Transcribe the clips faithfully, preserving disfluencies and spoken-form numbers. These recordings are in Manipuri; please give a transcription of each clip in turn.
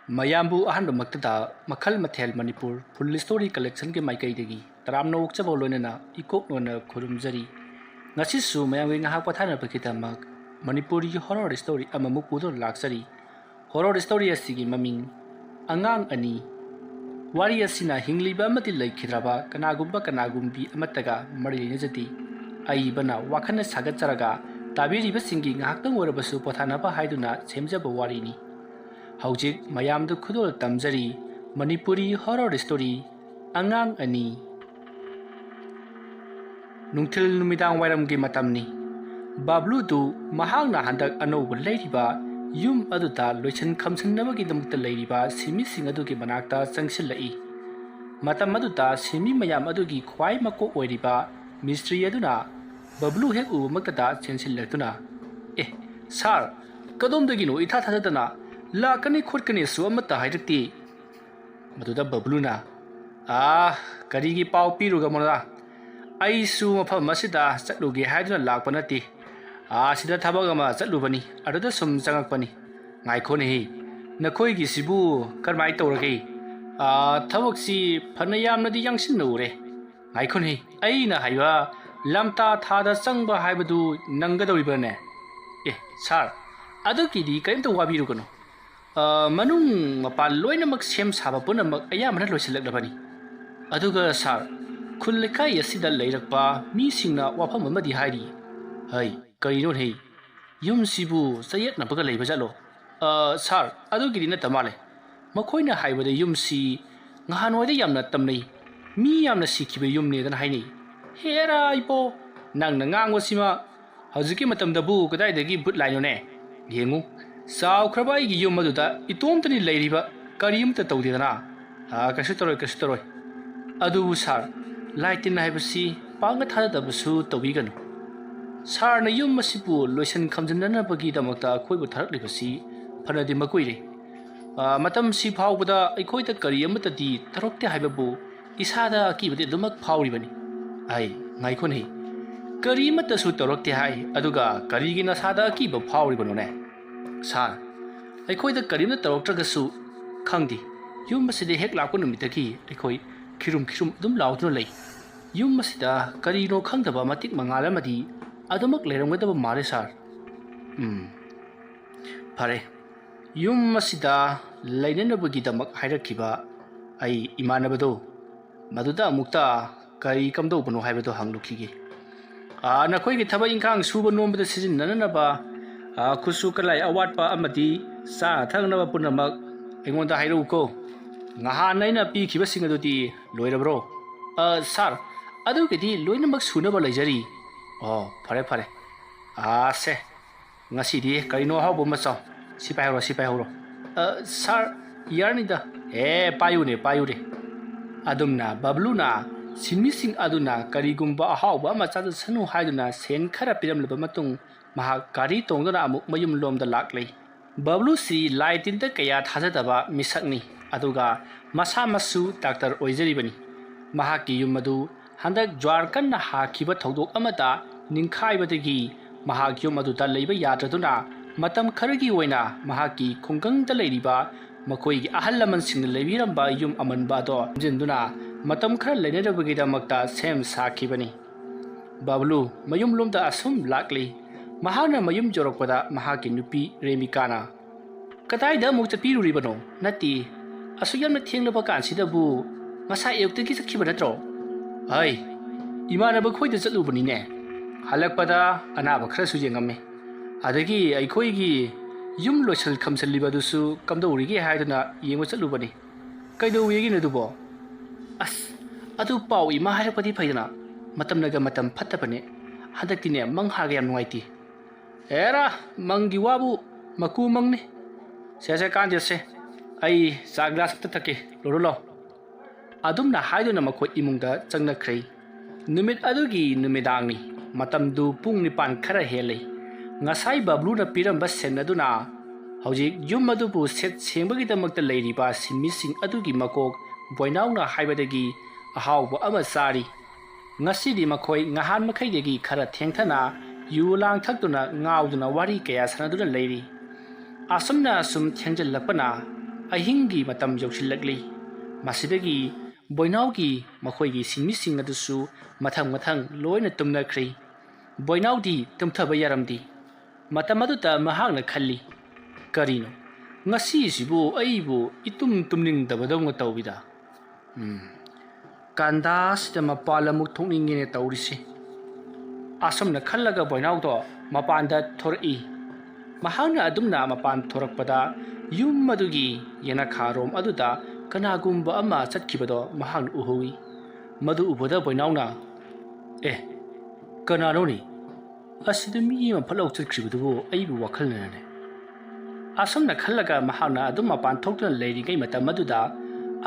ꯃꯌꯥꯝꯕꯨ ꯑꯍꯥꯟꯕꯃꯛꯇꯗ ꯃꯈꯜ ꯃꯊꯦꯜ ꯃꯅꯤꯄꯨꯔ ꯐꯨꯜ ꯁ꯭ꯇꯣꯔꯤ ꯀꯂꯦꯛꯁꯟꯒꯤ ꯃꯥꯏꯀꯩꯗꯒꯤ ꯇꯔꯥꯝꯅ ꯑꯣꯛꯆꯕ ꯂꯣꯏꯅꯅ ꯏꯀꯣꯛ ꯅꯣꯟꯅ ꯈꯨꯔꯨꯝꯖꯔꯤ꯫ ꯉꯁꯤꯁꯨ ꯃꯌꯥꯝꯒꯤ ꯉꯥꯏꯍꯥꯛ ꯄꯣꯊꯥꯅꯕꯒꯤꯗꯃꯛ ꯃꯅꯤꯄꯨꯔꯤ ꯍꯣꯔꯣꯔ ꯁ꯭ꯇꯣꯔꯤ ꯑꯃꯃꯨꯛ ꯄꯨꯗꯨꯅ ꯂꯥꯛꯆꯔꯤ꯫ ꯍꯣꯔꯣꯔ ꯁ꯭ꯇꯣꯔꯤ ꯑꯁꯤꯒꯤ ꯃꯃꯤꯡ ꯑꯉꯥꯡ ꯑꯅꯤ꯫ ꯋꯥꯔꯤ ꯑꯁꯤꯅ ꯍꯤꯡꯂꯤꯕ ꯑꯃꯗꯤ ꯂꯩꯈꯤꯗ꯭ꯔꯕ ꯀꯅꯥꯒꯨꯝꯕ ꯀꯅꯥꯒꯨꯝꯕꯤ ꯑꯃꯠꯇꯒ ꯃꯔꯤ ꯂꯩꯅꯖꯗꯦ꯫ ꯑꯏꯕꯅ ꯋꯥꯈꯜꯅ ꯁꯥꯒꯠꯆꯔꯒ ꯇꯥꯕꯤꯔꯤꯕꯁꯤꯡꯒꯤ ꯉꯥꯏꯍꯥꯛꯇꯪ ꯑꯣꯏꯔꯕꯁꯨ ꯄꯣꯊꯥꯅꯕ ꯍꯥꯏꯗꯨꯅ ꯁꯦꯝꯖꯕ ꯋꯥꯔꯤꯅꯤ꯫ ꯍꯧꯖꯤꯛ ꯃꯌꯥꯝꯗ ꯈꯨꯗꯣꯜ ꯇꯝꯖꯔꯤ ꯃꯅꯤꯄꯨꯔꯤ ꯍꯣꯔꯣꯔ ꯁ꯭ꯇꯣꯔꯤ ꯑꯉꯥꯡ ꯑꯅꯤ꯫ ꯅꯨꯡꯊꯤꯜ ꯅꯨꯃꯤꯗꯥꯡ ꯋꯥꯏꯔꯝꯒꯤ ꯃꯇꯝꯅꯤ꯫ ꯕꯥꯕ꯭ꯂꯨꯗꯨ ꯃꯍꯥꯛꯅ ꯍꯟꯗꯛ ꯑꯅꯧꯕ ꯂꯩꯔꯤꯕ ꯌꯨꯝ ꯑꯗꯨꯗ ꯂꯣꯏꯁꯤꯟ ꯈꯝꯖꯤꯟꯅꯕꯒꯤꯗꯃꯛꯇ ꯂꯩꯔꯤꯕ ꯁꯤꯟꯃꯤꯁꯤꯡ ꯑꯗꯨꯒꯤ ꯃꯅꯥꯛꯇ ꯆꯪꯁꯤꯜꯂꯛꯏ꯫ ꯃꯇꯝ ꯑꯗꯨꯗ ꯁꯤꯟꯃꯤ ꯃꯌꯥꯝ ꯑꯗꯨꯒꯤ ꯈ꯭ꯋꯥꯏ ꯃꯀꯣꯛ ꯑꯣꯏꯔꯤꯕ ꯃꯤꯁꯇ꯭ꯔꯤ ꯑꯗꯨꯅ ꯕꯕ꯭ꯂꯨ ꯍꯦꯛ ꯎꯕꯃꯛꯇꯗ ꯆꯦꯟꯁꯤꯜꯂꯛꯇꯨꯅ, "ꯑꯦ, ꯁꯥꯔ, ꯀꯗꯣꯝꯗꯒꯤꯅꯣ ꯏꯊꯥ ꯊꯥꯖꯗꯅ ꯂꯥꯛꯀꯅꯤ ꯈꯣꯠꯀꯅꯤꯁꯨ ꯑꯃꯠꯇ ꯍꯥꯏꯔꯛꯇꯦ?" ꯃꯗꯨꯗ ꯕꯕ꯭ꯂꯨꯅ, "ꯑꯥ, ꯀꯔꯤꯒꯤ ꯄꯥꯎ ꯄꯤꯔꯨꯒꯃꯣꯗ? ꯑꯩꯁꯨ ꯃꯐꯝ ꯑꯁꯤꯗ ꯆꯠꯂꯨꯒꯦ ꯍꯥꯏꯗꯨꯅ ꯂꯥꯛꯄ ꯅꯠꯇꯦ꯫ ꯑꯥ, ꯁꯤꯗ ꯊꯕꯛ ꯑꯃ ꯆꯠꯂꯨꯕꯅꯤ, ꯑꯗꯨꯗ ꯁꯨꯝ ꯆꯪꯉꯛꯄꯅꯤ꯫ ꯉꯥꯏꯈꯣꯅꯦꯍꯦ, ꯅꯈꯣꯏꯒꯤꯁꯤꯕꯨ ꯀꯔꯝꯍꯥꯏ ꯇꯧꯔꯒꯦ? ꯑꯥ, ꯊꯕꯛꯁꯤ ꯐꯅ ꯌꯥꯝꯅꯗꯤ ꯌꯥꯡꯁꯤꯟꯅ ꯎꯔꯦ꯫ ꯉꯥꯏꯈꯣꯅꯦꯍꯦ, ꯑꯩꯅ ꯍꯥꯏꯕ ꯂꯝꯇꯥ ꯊꯥꯗ ꯆꯪꯕ ꯍꯥꯏꯕꯗꯨ ꯅꯪꯒꯗꯧꯔꯤꯕ꯭ꯔꯥꯅꯦ?" "ꯑꯦ, ꯁꯥꯔ, ꯑꯗꯨꯒꯤꯗꯤ ꯀꯔꯤꯝꯇ ꯋꯥꯕꯤꯔꯨꯒꯅꯨ꯫ ꯑ, ꯃꯅꯨꯡ ꯃꯄꯥꯟ ꯂꯣꯏꯅꯃꯛ ꯁꯦꯝ ꯁꯥꯕ ꯄꯨꯝꯅꯃꯛ ꯑꯌꯥꯝꯕꯅ ꯂꯣꯏꯁꯤꯜꯂꯛꯂꯕꯅꯤ꯫ ꯑꯗꯨꯒ ꯁꯥꯔ, ꯈꯨꯜ ꯂꯩꯀꯥꯏ ꯑꯁꯤꯗ ꯂꯩꯔꯛꯄ ꯃꯤꯁꯤꯡꯅ ꯋꯥꯐꯝ ꯑꯃꯗꯤ ꯍꯥꯏꯔꯤ꯫" "ꯍꯩ, ꯀꯔꯤꯅꯣꯅꯦ? ꯌꯨꯝꯁꯤꯕꯨ ꯆꯌꯦꯠꯅꯕꯒ ꯂꯩꯕ ꯖꯥꯠꯂꯣ?" "ꯑ, ꯁꯥꯔ, ꯑꯗꯨꯒꯤꯗꯤ ꯅꯠꯇ ꯃꯥꯜꯂꯦ꯫ ꯃꯈꯣꯏꯅ ꯍꯥꯏꯕꯗ ꯌꯨꯝꯁꯤ ꯉꯍꯥꯟꯋꯥꯏꯗ ꯌꯥꯝꯅ ꯇꯝꯅꯩ, ꯃꯤ ꯌꯥꯝꯅ ꯁꯤꯈꯤꯕ ꯌꯨꯝꯅꯦꯗꯅ ꯍꯥꯏꯅꯩ꯫" "ꯍꯦꯔꯥ ꯏꯕꯣ, ꯅꯪꯅ ꯉꯥꯡꯕꯁꯤꯃ ꯍꯧꯖꯤꯛꯀꯤ ꯃꯇꯝꯗꯕꯨ ꯀꯗꯥꯏꯗꯒꯤ ꯕꯨꯠ ꯂꯥꯏꯅꯣꯅꯦ? ꯌꯦꯡꯉꯨ, ꯆꯥꯎꯈ꯭ꯔꯕ ꯑꯩꯒꯤ ꯌꯨꯝ ꯑꯗꯨꯗ ꯏꯇꯣꯝꯇꯅꯤ ꯂꯩꯔꯤꯕ, ꯀꯔꯤꯝꯇ ꯇꯧꯗꯦꯗꯅ꯫ ꯑꯥ, ꯀꯩꯁꯨ ꯇꯧꯔꯣꯏ, ꯀꯩꯁꯨ ꯇꯧꯔꯣꯏ꯫ ꯑꯗꯨꯕꯨ ꯁꯥꯔ, ꯂꯥꯏ ꯇꯤꯟ ꯍꯥꯏꯕꯁꯤ ꯄꯥꯛꯅ ꯊꯥꯖꯗꯕꯁꯨ ꯇꯧꯕꯤꯒꯅꯨ꯫ ꯁꯥꯔꯅ ꯌꯨꯝ ꯑꯁꯤꯕꯨ ꯂꯣꯏꯁꯤꯟ ꯈꯝꯖꯤꯟꯅꯅꯕꯒꯤꯗꯃꯛꯇ ꯑꯩꯈꯣꯏꯕꯨ ꯊꯥꯔꯛꯂꯤꯕꯁꯤ ꯐꯅꯗꯤ ꯃꯀꯨꯏꯔꯦ꯫ ꯑꯥ, ꯃꯇꯝꯁꯤ ꯐꯥꯎꯕꯗ ꯑꯩꯈꯣꯏꯗ ꯀꯔꯤ ꯑꯃꯠꯇꯗꯤ ꯇꯧꯔꯛꯇꯦ ꯍꯥꯏꯕꯕꯨ ꯏꯁꯥꯗ ꯑꯀꯤꯕꯗꯤ ꯑꯗꯨꯃꯛ ꯐꯥꯎꯔꯤꯕꯅꯤ꯫" "ꯑꯩ, ꯉꯥꯏꯈꯣꯅꯦ, ꯀꯔꯤ ꯑꯃꯠꯇꯁꯨ ꯇꯧꯔꯛꯇꯦ ꯍꯥꯏ, ꯑꯗꯨꯒ ꯀꯔꯤꯒꯤ ꯅꯁꯥꯗ ꯑꯀꯤꯕ ꯐꯥꯎꯔꯤꯕꯅꯣꯅꯦ?" "ꯁꯥꯔ, ꯑꯩꯈꯣꯏꯗ ꯀꯔꯤꯝꯇ ꯇꯧꯔꯛꯇ꯭ꯔꯒꯁꯨ ꯈꯪꯗꯦ, ꯌꯨꯝ ꯑꯁꯤꯗ ꯍꯦꯛ ꯂꯥꯛꯄ ꯅꯨꯃꯤꯠꯇꯒꯤ ꯑꯩꯈꯣꯏ ꯈꯤꯔꯨꯝ ꯈꯤꯔꯨꯝ ꯑꯗꯨꯝ ꯂꯥꯎꯗꯨꯅ ꯂꯩ꯫ ꯌꯨꯝ ꯑꯁꯤꯗ ꯀꯔꯤꯅꯣ ꯈꯪꯗꯕ ꯃꯇꯤꯛ ꯃꯉꯥꯜ ꯑꯃꯗꯤ ꯑꯗꯨꯃꯛ ꯂꯩꯔꯝꯒꯗꯕ ꯃꯥꯜꯂꯦ, ꯁꯥꯔ꯫ ꯎꯝ, ꯐꯔꯦ꯫ ꯌꯨꯝ ꯑꯁꯤꯗ ꯂꯩꯅꯅꯕꯒꯤꯗꯃꯛ ꯍꯥꯏꯔꯛꯈꯤꯕ ꯑꯩ ꯏꯃꯥꯟꯅꯕꯗꯣ, ꯃꯗꯨꯗ ꯑꯃꯨꯛꯇ ꯀꯔꯤ ꯀꯝꯗꯧꯕꯅꯣ ꯍꯥꯏꯕꯗꯣ ꯍꯪꯂꯨꯈꯤꯒꯦ꯫ ꯑꯥ, ꯅꯈꯣꯏꯒꯤ ꯊꯕꯛ ꯏꯪꯈꯥꯡ ꯁꯨꯕ ꯅꯣꯝꯕꯗ ꯁꯤꯖꯤꯟꯅꯅꯕ, ꯑꯥ, ꯈꯨꯠꯁꯨ ꯈꯨꯠꯂꯥꯏ ꯑꯋꯥꯠꯄ ꯑꯃꯗꯤ ꯆꯥꯅ ꯊꯛꯅꯕ ꯄꯨꯝꯅꯃꯛ ꯑꯩꯉꯣꯟꯗ ꯍꯥꯏꯔꯛꯎꯀꯣ꯫ ꯉꯍꯥꯟ ꯑꯩꯅ ꯄꯤꯈꯤꯕꯁꯤꯡ ꯑꯗꯨꯗꯤ ꯂꯣꯏꯔꯕ꯭ꯔꯣ? ꯑꯥ, ꯁꯥꯔ, ꯑꯗꯨꯒꯤꯗꯤ ꯂꯣꯏꯅꯃꯛ ꯁꯨꯅꯕ ꯂꯩꯖꯔꯤ꯫ ꯑꯣ, ꯐꯔꯦ, ꯐꯔꯦ꯫ ꯑꯥ, ꯁꯦ, ꯉꯁꯤꯗꯤ ꯀꯔꯤꯅꯣ ꯑꯍꯥꯎꯕ ꯑꯃ ꯆꯥꯎ꯫ ꯁꯤ ꯄꯥꯏꯍꯧꯔꯣ, ꯁꯤ ꯄꯥꯏꯍꯧꯔꯣ꯫ ꯑ, ꯁꯥꯔ, ꯌꯥꯔꯅꯤꯗ꯫ ꯑꯦ, ꯄꯥꯏꯌꯨꯅꯦ, ꯄꯥꯏꯌꯨꯅꯦ꯫ ꯑꯗꯨꯝꯅ ꯕꯕ꯭ꯂꯨꯅ ꯁꯤꯟꯃꯤꯁꯤꯡ ꯑꯗꯨꯅ ꯀꯔꯤꯒꯨꯝꯕ ꯑꯍꯥꯎꯕ ꯑꯃ ꯆꯥꯖꯁꯅꯨ ꯍꯥꯏꯗꯨꯅ ꯁꯦꯟ ꯈꯔ ꯄꯤꯔꯝꯂꯕ ꯃꯇꯨꯡ, ꯃꯍꯥꯛ ꯒꯥꯔꯤ ꯇꯣꯡꯗꯨꯅ ꯑꯃꯨꯛ ꯃꯌꯨꯝꯂꯣꯝꯗ ꯂꯥꯛꯂꯦ꯫ ꯕꯕ꯭ꯂꯨꯁꯤ ꯂꯥꯏ ꯇꯤꯟꯗ ꯀꯌꯥ ꯊꯥꯖꯗꯕ ꯃꯤꯁꯛꯅꯤ, ꯑꯗꯨꯒ ꯃꯁꯥꯃꯛꯁꯨ ꯗꯥꯛꯇꯔ ꯑꯣꯏꯖꯔꯤꯕꯅꯤ꯫ ꯃꯍꯥꯛꯀꯤ ꯌꯨꯝ ꯑꯗꯨ ꯍꯟꯗꯛ ꯖ꯭ꯋꯥꯔ ꯀꯟꯅ ꯍꯥꯈꯤꯕ ꯊꯧꯗꯣꯛ ꯑꯃꯗ ꯅꯤꯡꯈꯥꯏꯕꯗꯒꯤ ꯃꯍꯥꯛ ꯌꯨꯝ ꯑꯗꯨꯗ ꯂꯩꯕ ꯌꯥꯗ꯭ꯔꯗꯨꯅ ꯃꯇꯝ ꯈꯔꯒꯤ ꯑꯣꯏꯅ ꯃꯍꯥꯛꯀꯤ ꯈꯨꯡꯒꯪꯗ ꯂꯩꯔꯤꯕ ꯃꯈꯣꯏꯒꯤ ꯑꯍꯜ ꯂꯃꯟꯁꯤꯡꯅ ꯂꯩꯕꯤꯔꯝꯕ ꯌꯨꯝ ꯑꯃꯟꯕ ꯑꯗꯣ ꯁꯦꯝꯖꯤꯟꯗꯨꯅ ꯃꯇꯝ ꯈꯔ ꯂꯩꯅꯅꯕꯒꯤꯗꯃꯛꯇ ꯁꯦꯝ ꯁꯥꯈꯤꯕꯅꯤ꯫ ꯕꯕ꯭ꯂꯨ ꯃꯌꯨꯝꯂꯣꯝꯗ ꯑꯁꯨꯝ ꯂꯥꯛꯂꯤ꯫ ꯃꯍꯥꯛꯅ ꯃꯌꯨꯝ ꯌꯧꯔꯛꯄꯗ ꯃꯍꯥꯛꯀꯤ ꯅꯨꯄꯤ ꯔꯦꯃꯤꯀꯥꯅ, "ꯀꯗꯥꯏꯗ ꯑꯃꯨꯛ ꯆꯠꯄꯤꯔꯨꯔꯤꯕꯅꯣ? ꯅꯠꯇꯦ, ꯑꯁꯨꯛ ꯌꯥꯝꯅ ꯊꯦꯡꯂꯕ ꯀꯥꯟꯁꯤꯗꯕꯨ ꯉꯁꯥꯏ ꯑꯌꯨꯛꯇꯒꯤ ꯆꯠꯈꯤꯕ ꯅꯠꯇ꯭ꯔꯣ?" "ꯑꯩ ꯏꯃꯥꯟꯅꯕ ꯈꯣꯏꯗ ꯆꯠꯂꯨꯕꯅꯤꯅꯦ꯫ ꯍꯜꯂꯛꯄꯗ ꯑꯅꯥꯕ ꯈꯔꯁꯨ ꯌꯦꯡꯉꯝꯃꯤ꯫ ꯑꯗꯒꯤ ꯑꯩꯈꯣꯏꯒꯤ ꯌꯨꯝ ꯂꯣꯏꯁꯤꯜ ꯈꯝꯖꯤꯜꯂꯤꯕ ꯑꯗꯨꯁꯨ ꯀꯝꯗꯧꯔꯤꯒꯦ ꯍꯥꯏꯗꯨꯅ ꯌꯦꯡꯕ ꯆꯠꯂꯨꯕꯅꯤ꯫ ꯀꯩꯗꯧꯋꯦꯒꯤꯅꯣ ꯑꯗꯨꯕꯣ?" "ꯑꯁ, ꯑꯗꯨ ꯄꯥꯎ ꯏꯃꯥ ꯍꯥꯏꯔꯛꯄꯗꯤ ꯐꯩꯗꯅ, ꯃꯇꯝꯅꯒ ꯃꯇꯝ ꯐꯠꯇꯕꯅꯦ꯫ ꯍꯟꯗꯛꯇꯤꯅꯦ, ꯃꯪ ꯍꯥꯒ ꯌꯥꯝ ꯅꯨꯡꯉꯥꯏꯇꯦ꯫" "ꯑꯦꯔꯥ, ꯃꯪꯒꯤ ꯋꯥꯕꯨ ꯃꯀꯨ ꯃꯪꯅꯤ꯫ ꯁꯦ, ꯁꯦ, ꯀꯥꯟꯗꯦꯁꯦ, ꯑꯩ ꯆꯥ ꯒ꯭ꯂꯥꯁ ꯑꯝꯇ ꯊꯛꯀꯦ, ꯂꯧꯔꯣ ꯂꯥꯎ꯫" ꯑꯗꯨꯝꯅ ꯍꯥꯏꯗꯨꯅ ꯃꯈꯣꯏ ꯏꯃꯨꯡꯗ ꯆꯪꯅꯈ꯭ꯔꯦ꯫ ꯅꯨꯃꯤꯠ ꯑꯗꯨꯒꯤ ꯅꯨꯃꯤꯗꯥꯡꯅꯤ꯫ ꯃꯇꯝꯗꯨ ꯄꯨꯡ ꯅꯤꯄꯥꯟ ꯈꯔ ꯍꯦꯜꯂꯦ꯫ ꯉꯁꯥꯏ ꯕꯕ꯭ꯂꯨꯅ ꯄꯤꯔꯝꯕ ꯁꯦꯟ ꯑꯗꯨꯅ ꯍꯧꯖꯤꯛ ꯌꯨꯝ ꯑꯗꯨꯕꯨ ꯁꯦꯠ ꯁꯦꯡꯕꯒꯤꯗꯃꯛꯇ ꯂꯩꯔꯤꯕ ꯁꯤꯟꯃꯤꯁꯤꯡ ꯑꯗꯨꯒꯤ ꯃꯀꯣꯛ ꯕꯣꯏꯅꯥꯎꯅ ꯍꯥꯏꯕꯗꯒꯤ ꯑꯍꯥꯎꯕ ꯑꯃ ꯆꯥꯔꯤ꯫ ꯉꯁꯤꯗꯤ ꯃꯈꯣꯏ ꯉꯍꯥꯟ ꯃꯈꯩꯗꯒꯤ ꯈꯔ ꯊꯦꯡꯊꯅ ꯌꯨ ꯂꯥꯡ ꯊꯛꯇꯨꯅ ꯉꯥꯎꯗꯨꯅ ꯋꯥꯔꯤ ꯀꯌꯥ ꯁꯥꯟꯅꯗꯨꯅ ꯂꯩꯔꯤ꯫ ꯑꯁꯨꯝꯅ ꯑꯁꯨꯝ ꯊꯦꯡꯖꯤꯜꯂꯛꯄꯅ ꯑꯍꯤꯡꯒꯤ ꯃꯇꯝ ꯌꯧꯁꯤꯜꯂꯛꯂꯤ꯫ ꯃꯁꯤꯗꯒꯤ ꯕꯣꯏꯅꯥꯎꯒꯤ ꯃꯈꯣꯏꯒꯤ ꯁꯤꯟꯃꯤꯁꯤꯡ ꯑꯗꯨꯁꯨ ꯃꯊꯪ ꯃꯊꯪ ꯂꯣꯏꯅ ꯇꯨꯝꯅꯈ꯭ꯔꯦ꯫ ꯕꯣꯏꯅꯥꯎꯗꯤ ꯇꯨꯝꯊꯕ ꯌꯥꯔꯝꯗꯦ꯫ ꯃꯇꯝ ꯑꯗꯨꯗ ꯃꯍꯥꯛꯅ ꯈꯜꯂꯤ, "ꯀꯔꯤꯅꯣ? ꯉꯁꯤꯁꯤꯕꯨ ꯑꯩꯕꯨ ꯏꯇꯨꯝ ꯇꯨꯝꯅꯤꯡꯗꯕꯗꯧꯅ ꯇꯧꯏꯗ꯫ ꯎꯝ, ꯀꯥꯟꯗꯥꯁꯤꯗ ꯃꯄꯥꯟ ꯑꯃꯨꯛ ꯊꯣꯛꯅꯤꯡꯉꯦꯅꯦ ꯇꯧꯔꯤꯁꯤ꯫" ꯑꯁꯨꯝꯅ ꯈꯜꯂꯒ ꯕꯣꯏꯅꯥꯎꯗꯣ ꯃꯄꯥꯟꯗ ꯊꯣꯔꯛꯏ꯫ ꯃꯍꯥꯛꯅ ꯑꯗꯨꯝꯅ ꯃꯄꯥꯟ ꯊꯣꯔꯛꯄꯗ ꯌꯨꯝ ꯑꯗꯨꯒꯤ ꯌꯦꯅꯈꯥꯔꯣꯝ ꯑꯗꯨꯗ ꯀꯅꯥꯒꯨꯝꯕ ꯑꯃ ꯆꯠꯈꯤꯕꯗꯣ ꯃꯍꯥꯛꯅ ꯎꯍꯧꯏ꯫ ꯃꯗꯨ ꯎꯕꯗ ꯕꯣꯏꯅꯥꯎꯅ, "ꯑꯦ, ꯀꯅꯥꯅꯣꯅꯦ? ꯑꯁꯤꯗ ꯃꯤ ꯑꯃ ꯐꯠ ꯂꯥꯎ ꯆꯠꯈ꯭ꯔꯤꯕꯗꯨꯕꯨ ꯑꯩꯕꯨ ꯋꯥꯈꯜꯅꯅꯦ꯫" ꯑꯁꯨꯝꯅ ꯈꯜꯂꯒ ꯃꯍꯥꯛꯅ ꯑꯗꯨꯝ ꯃꯄꯥꯟ ꯊꯣꯛꯇꯨꯅ ꯂꯩꯔꯤꯉꯩ ꯃꯇꯝ ꯑꯗꯨꯗ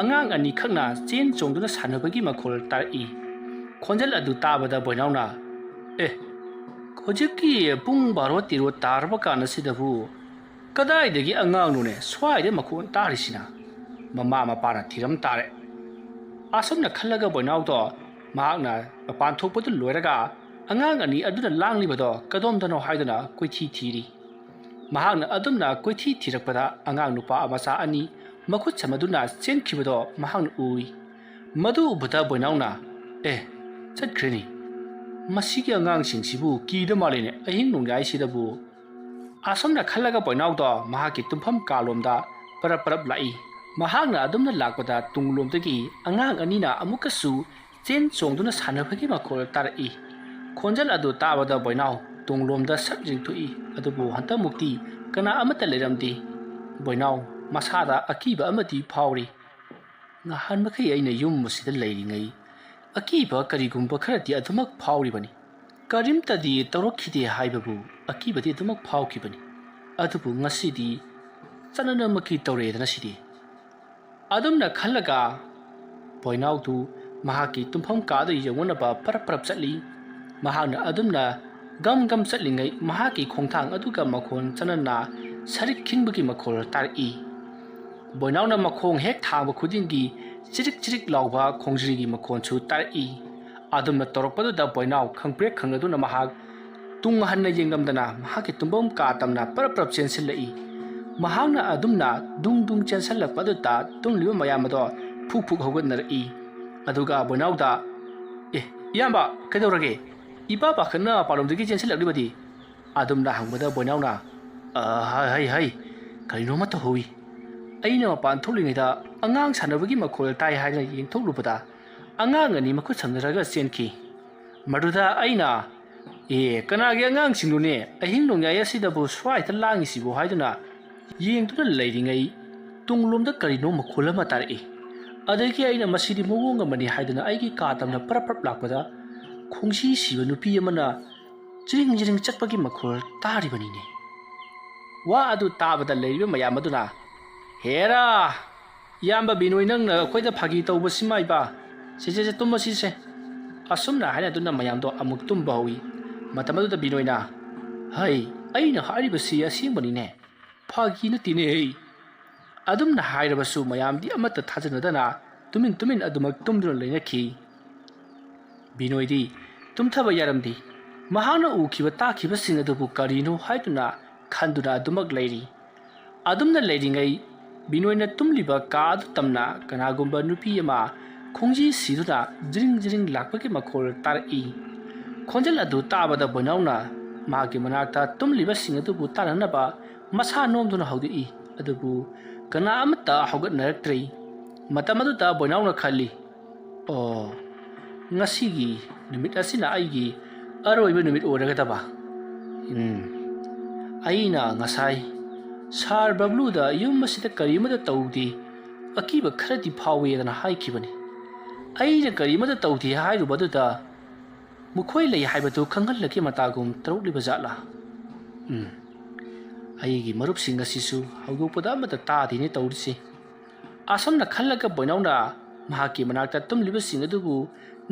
ꯑꯉꯥꯡ ꯑꯅꯤꯈꯛꯅ ꯆꯦꯟ ꯆꯣꯡꯗꯨꯅ ꯁꯥꯟꯅꯕꯒꯤ ꯃꯈꯣꯜ ꯇꯥꯔꯛꯏ꯫ ꯈꯣꯟꯖꯦꯜ ꯑꯗꯨ ꯇꯥꯕꯗ ꯕꯣꯏꯅꯥꯎꯅ, "ꯑꯦ, ꯍꯧꯖꯤꯛꯀꯤ ꯄꯨꯡ ꯕꯥꯔꯣ ꯇꯦꯔꯣ ꯇꯥꯔꯕ ꯀꯥꯟ ꯑꯁꯤꯗꯕꯨ ꯀꯗꯥꯏꯗꯒꯤ ꯑꯉꯥꯡꯅꯣꯅꯦ ꯁ꯭ꯋꯥꯏꯗ ꯃꯈꯣꯟ ꯇꯥꯔꯤꯁꯤꯅ?" ꯃꯃꯥ ꯃꯄꯥꯅ ꯊꯤꯔꯝ ꯇꯥꯔꯦ꯫ ꯑꯁꯨꯝꯅ ꯈꯜꯂꯒ ꯕꯣꯏꯅꯥꯎꯗꯣ ꯃꯍꯥꯛꯅ ꯃꯄꯥꯟ ꯊꯣꯛꯄꯗꯨ ꯂꯣꯏꯔꯒ ꯑꯉꯥꯡ ꯑꯅꯤ ꯑꯗꯨꯅ ꯂꯥꯡꯂꯤꯕꯗꯣ ꯀꯗꯣꯝꯗꯅꯣ ꯍꯥꯏꯗꯨꯅ ꯀꯣꯏꯊꯤ ꯊꯤꯔꯤ꯫ ꯃꯍꯥꯛꯅ ꯑꯗꯨꯝꯅ ꯀꯣꯏꯊꯤ ꯊꯤꯔꯛꯄꯗ ꯑꯉꯥꯡ ꯅꯨꯄꯥ ꯃꯆꯥ ꯑꯅꯤ ꯃꯈꯨꯠ ꯁꯝꯅꯗꯨꯅ ꯆꯦꯟꯈꯤꯕꯗꯣ ꯃꯍꯥꯛꯅ ꯎꯏ꯫ ꯃꯗꯨ ꯎꯕꯗ ꯕꯣꯏꯅꯥꯎꯅ, "ꯑꯦ, ꯆꯠꯈ꯭ꯔꯦꯅꯦ꯫ ꯃꯁꯤꯒꯤ ꯑꯉꯥꯡꯁꯤꯡꯁꯤꯕꯨ ꯀꯤꯗ ꯃꯥꯜꯂꯦꯅꯦ ꯑꯍꯤꯡ ꯅꯣꯡꯌꯥꯏꯁꯤꯗꯕꯨ꯫" ꯑꯁꯨꯝꯅ ꯈꯜꯂꯒ ꯕꯣꯏꯅꯥꯎꯗꯣ ꯃꯍꯥꯛꯀꯤ ꯇꯨꯝꯐꯝ ꯀꯥꯂꯣꯝꯗ ꯄꯔꯞ ꯄꯔꯞ ꯂꯥꯛꯏ꯫ ꯃꯍꯥꯛꯅ ꯑꯗꯨꯝꯅ ꯂꯥꯛꯄꯗ ꯇꯨꯡꯂꯣꯝꯗꯒꯤ ꯑꯉꯥꯡ ꯑꯅꯤꯅ ꯑꯃꯨꯛꯀꯁꯨ ꯆꯦꯟ ꯆꯣꯡꯗꯨꯅ ꯁꯥꯟꯅꯕꯒꯤ ꯃꯈꯣꯜ ꯇꯥꯔꯛꯏ꯫ ꯈꯣꯟꯖꯦꯜ ꯑꯗꯨ ꯇꯥꯕꯗ ꯕꯣꯏꯅꯥꯎ ꯇꯨꯡꯂꯣꯝꯗ ꯁꯠ ꯌꯦꯡꯊꯣꯛꯏ, ꯑꯗꯨꯕꯨ ꯍꯟꯗꯛꯃꯨꯛꯇꯤ ꯀꯅꯥ ꯑꯃꯠꯇ ꯂꯩꯔꯝꯗꯦ꯫ ꯕꯣꯏꯅꯥꯎ ꯃꯁꯥꯗ ꯑꯀꯤꯕ ꯑꯃꯗꯤ ꯐꯥꯎꯔꯤ꯫ ꯅꯍꯥꯟ ꯃꯈꯩ ꯑꯩꯅ ꯌꯨꯝ ꯑꯁꯤꯗ ꯂꯩꯔꯤꯉꯩ ꯑꯀꯤꯕ ꯀꯔꯤꯒꯨꯝꯕ ꯈꯔꯗꯤ ꯑꯗꯨꯃꯛ ꯐꯥꯎꯔꯤꯕꯅꯤ꯫ ꯀꯔꯤꯝꯇꯗꯤ ꯇꯧꯔꯛꯈꯤꯗꯦ ꯍꯥꯏꯕꯕꯨ ꯑꯀꯤꯕꯗꯤ ꯑꯗꯨꯃꯛ ꯐꯥꯎꯈꯤꯕꯅꯤ꯫ ꯑꯗꯨꯕꯨ ꯉꯁꯤꯗꯤ ꯆꯠꯅꯅꯃꯛꯀꯤ ꯇꯧꯔꯛꯑꯦꯗꯅ ꯁꯤꯗꯤ꯫ ꯑꯗꯨꯝꯅ ꯈꯜꯂꯒ ꯕꯣꯏꯅꯥꯎꯗꯨ ꯃꯍꯥꯛꯀꯤ ꯇꯨꯝꯐꯝ ꯀꯥꯗ ꯌꯧꯅꯅꯕ ꯄꯔꯞ ꯄꯔꯞ ꯆꯠꯂꯤ꯫ ꯃꯍꯥꯛꯅ ꯑꯗꯨꯝꯅ ꯒꯝ ꯒꯝ ꯆꯠꯂꯤꯉꯩ ꯃꯍꯥꯛꯀꯤ ꯈꯣꯡꯊꯥꯡ ꯑꯗꯨꯒ ꯃꯈꯣꯟ ꯆꯅꯅ ꯁꯔꯤꯛ ꯈꯤꯡꯕꯒꯤ ꯃꯈꯣꯜ ꯇꯥꯔꯛꯏ꯫ ꯕꯣꯏꯅꯥꯎꯅ ꯃꯈꯣꯡ ꯍꯦꯛ ꯊꯥꯡꯕ ꯈꯨꯗꯤꯡꯒꯤ ꯆꯤꯔꯤꯛ ꯆꯤꯔꯤꯛ ꯂꯥꯎꯕ ꯈꯣꯡꯖ꯭ꯔꯤꯒꯤ ꯃꯈꯣꯟꯁꯨ ꯇꯥꯔꯛꯏ꯫ ꯑꯗꯨꯝꯅ ꯇꯧꯔꯛꯄꯗꯨꯗ ꯕꯣꯏꯅꯥꯎ ꯈꯪꯄ꯭ꯔꯦꯛ ꯈꯪꯅꯗꯨꯅ ꯃꯍꯥꯛ ꯇꯨꯡ ꯍꯟꯅ ꯌꯦꯡꯂꯝꯗꯅ ꯃꯍꯥꯛꯀꯤ ꯇꯨꯝꯐꯝ ꯀꯥ ꯇꯝꯅ ꯄꯔꯞ ꯄꯔꯞ ꯆꯦꯟꯁꯤꯜꯂꯛꯏ꯫ ꯃꯍꯥꯛꯅ ꯑꯗꯨꯝꯅ ꯗꯨꯡ ꯗꯨꯡ ꯆꯦꯟꯁꯤꯜꯂꯛꯄ ꯑꯗꯨꯗ ꯇꯨꯝꯂꯤꯕ ꯃꯌꯥꯝ ꯑꯗꯣ ꯐꯨꯛ ꯐꯨꯛ ꯍꯧꯒꯠꯅꯔꯛꯏ꯫ ꯑꯗꯨꯒ ꯕꯣꯏꯅꯥꯎꯗ, "ꯑꯦ, ꯏꯌꯥꯝꯕ, ꯀꯩꯗꯧꯔꯒꯦ? ꯏꯄꯥ ꯄꯥꯈꯠꯅ ꯃꯄꯥꯟꯂꯣꯝꯗꯒꯤ ꯆꯦꯟꯁꯤꯜꯂꯛꯂꯤꯕꯗꯤ?" ꯑꯗꯨꯝꯅ ꯍꯪꯕꯗ ꯕꯣꯏꯅꯥꯎꯅ, "ꯑ, ꯍꯩ, ꯍꯩ, ꯍꯩ, ꯀꯔꯤꯅꯣꯃ ꯇꯧꯍꯧꯏ꯫ ꯑꯩꯅ ꯃꯄꯥꯟ ꯊꯣꯛꯂꯤꯉꯩꯗ ꯑꯉꯥꯡ ꯁꯥꯟꯅꯕꯒꯤ ꯃꯈꯣꯜ ꯇꯥꯏ ꯍꯥꯏꯅ ꯌꯦꯡꯊꯣꯛꯂꯨꯕꯗ ꯑꯉꯥꯡ ꯑꯅꯤ ꯃꯈꯨꯠ ꯁꯝꯅꯔꯒ ꯆꯦꯟꯈꯤ꯫ ꯃꯗꯨꯗ ꯑꯩꯅ, 'ꯑꯦ, ꯀꯅꯥꯒꯤ ꯑꯉꯥꯡꯁꯤꯡꯅꯣꯅꯦ ꯑꯍꯤꯡ ꯅꯣꯡꯌꯥꯏ ꯑꯁꯤꯗꯕꯨ ꯁ꯭ꯋꯥꯏꯗ ꯂꯥꯡꯉꯤꯁꯤꯕꯨ?' ꯍꯥꯏꯗꯨꯅ ꯌꯦꯡꯗꯨꯅ ꯂꯩꯔꯤꯉꯩ ꯇꯨꯡꯂꯣꯝꯗ ꯀꯔꯤꯅꯣ ꯃꯈꯣꯜ ꯑꯃ ꯇꯥꯔꯛꯏ꯫ ꯑꯗꯒꯤ ꯑꯩꯅ ꯃꯁꯤꯗꯤ ꯃꯑꯣꯡ ꯑꯃꯅꯤ ꯍꯥꯏꯗꯨꯅ ꯑꯩꯒꯤ ꯀꯥ ꯇꯝꯅ ꯄꯔꯞ ꯄꯔꯞ ꯂꯥꯛꯄꯗ ꯈꯣꯡꯖꯤ ꯁꯤꯕ ꯅꯨꯄꯤ ꯑꯃꯅ ꯆꯤꯔꯤꯡ ꯆꯤꯔꯤꯡ ꯆꯠꯄꯒꯤ ꯃꯈꯣꯜ ꯇꯥꯔꯤꯕꯅꯤꯅꯦ꯫ ꯋꯥ ꯑꯗꯨ ꯇꯥꯕꯗ ꯂꯩꯔꯤꯕ ꯃꯌꯥꯝ ꯑꯗꯨꯅ, "ꯍꯦꯔꯥ, ꯏꯌꯥꯝꯕ ꯕꯤꯅꯣꯏ, ꯅꯪꯅ ꯑꯩꯈꯣꯏꯗ ꯐꯥꯒꯤ ꯇꯧꯕꯁꯤꯃ ꯏꯕ, ꯁꯦ, ꯁꯦ, ꯁꯦ, ꯇꯨꯝꯃꯁꯤꯁꯦ"꯫ ꯑꯁꯨꯝꯅ ꯍꯥꯏꯅꯗꯨꯅ ꯃꯌꯥꯝꯗꯣ ꯑꯃꯨꯛ ꯇꯨꯝꯕ ꯍꯧꯏ꯫ ꯃꯇꯝ ꯑꯗꯨꯗ ꯕꯤꯅꯣꯏꯅ, "ꯍꯩ, ꯑꯩꯅ ꯍꯥꯏꯔꯤꯕꯁꯤ ꯑꯁꯦꯡꯕꯅꯤꯅꯦ, ꯐꯥꯒꯤ ꯅꯠꯇꯦꯅꯦ ꯍꯩ"꯫ ꯑꯗꯨꯝꯅ ꯍꯥꯏꯔꯕꯁꯨ ꯃꯌꯥꯝꯗꯤ ꯑꯃꯠꯇ ꯊꯥꯖꯅꯗꯅ ꯇꯨꯃꯤꯟ ꯇꯨꯃꯤꯟ ꯑꯗꯨꯃꯛ ꯇꯨꯝꯗꯨꯅ ꯂꯩꯅꯈꯤ꯫ ꯕꯤꯅꯣꯏꯗꯤ ꯇꯨꯝꯊꯕ ꯌꯥꯔꯝꯗꯦ꯫ ꯃꯍꯥꯛꯅ ꯎꯈꯤꯕ ꯇꯥꯈꯤꯕꯁꯤꯡ ꯑꯗꯨꯕꯨ ꯀꯔꯤꯅꯣ ꯍꯥꯏꯗꯨꯅ ꯈꯟꯗꯨꯅ ꯑꯗꯨꯃꯛ ꯂꯩꯔꯤ꯫ ꯑꯗꯨꯝꯅ ꯂꯩꯔꯤꯉꯩ ꯕꯤꯅꯣꯏꯅ ꯇꯨꯝꯂꯤꯕ ꯀꯥ ꯑꯗꯨ ꯇꯝꯅ ꯀꯅꯥꯒꯨꯝꯕ ꯅꯨꯄꯤ ꯑꯃ ꯈꯣꯡꯖꯤ ꯁꯤꯗꯨꯅ ꯖꯤꯔꯤꯡ ꯖꯤꯔꯤꯡ ꯂꯥꯛꯄꯒꯤ ꯃꯈꯣꯜ ꯇꯥꯔꯛꯏ꯫ ꯈꯣꯟꯖꯦꯜ ꯑꯗꯨ ꯇꯥꯕꯗ ꯕꯣꯏꯅꯥꯎꯅ ꯃꯍꯥꯛꯀꯤ ꯃꯅꯥꯛꯇ ꯇꯨꯝꯂꯤꯕꯁꯤꯡ ꯑꯗꯨꯕꯨ ꯇꯥꯅꯅꯕ ꯃꯁꯥ ꯅꯣꯝꯗꯨꯅ ꯍꯧꯗꯣꯛꯏ꯫ ꯑꯗꯨꯕꯨ ꯀꯅꯥ ꯑꯃꯠꯇ ꯍꯧꯒꯠꯅꯔꯛꯇ꯭ꯔꯤ꯫ ꯃꯇꯝ ꯑꯗꯨꯗ ꯕꯣꯏꯅꯥꯎꯅ ꯈꯜꯂꯤ, "ꯑꯣ, ꯉꯁꯤꯒꯤ ꯅꯨꯃꯤꯠ ꯑꯁꯤꯅ ꯑꯩꯒꯤ ꯑꯔꯣꯏꯕ ꯅꯨꯃꯤꯠ ꯑꯣꯏꯔꯒꯗꯕ꯫ ꯎꯝ, ꯑꯩꯅ ꯉꯁꯥꯏ ꯁꯥꯔ ꯕꯕ꯭ꯂꯨꯗ ꯌꯨꯝ ꯑꯁꯤꯗ ꯀꯔꯤꯃꯠꯇ ꯇꯧꯗꯦ, ꯑꯀꯤꯕ ꯈꯔꯗꯤ ꯐꯥꯎꯏꯗꯅ ꯍꯥꯏꯈꯤꯕꯅꯤ꯫ ꯑꯩꯅ ꯀꯔꯤꯃꯠꯇ ꯇꯧꯗꯦ ꯍꯥꯏꯔꯨꯕꯗꯨꯗ ꯃꯈꯣꯏ ꯂꯩ ꯍꯥꯏꯕꯗꯨ ꯈꯪꯍꯜꯂꯒꯦ ꯃꯇꯥꯒꯨꯝ ꯇꯧꯔꯛꯂꯤꯕ ꯖꯥꯠꯂꯥ? ꯎꯝ, ꯑꯩꯒꯤ ꯃꯔꯨꯞꯁꯤꯡ ꯑꯁꯤꯁꯨ ꯍꯧꯗꯣꯛꯄꯗ ꯑꯃꯠꯇ ꯇꯥꯗꯦꯅꯦ ꯇꯧꯔꯤꯁꯦ"꯫ ꯑꯁꯨꯝꯅ ꯈꯜꯂꯒ ꯕꯣꯏꯅꯥꯎꯅ ꯃꯍꯥꯛꯀꯤ ꯃꯅꯥꯛꯇ ꯇꯨꯝꯂꯤꯕꯁꯤꯡ ꯑꯗꯨꯕꯨ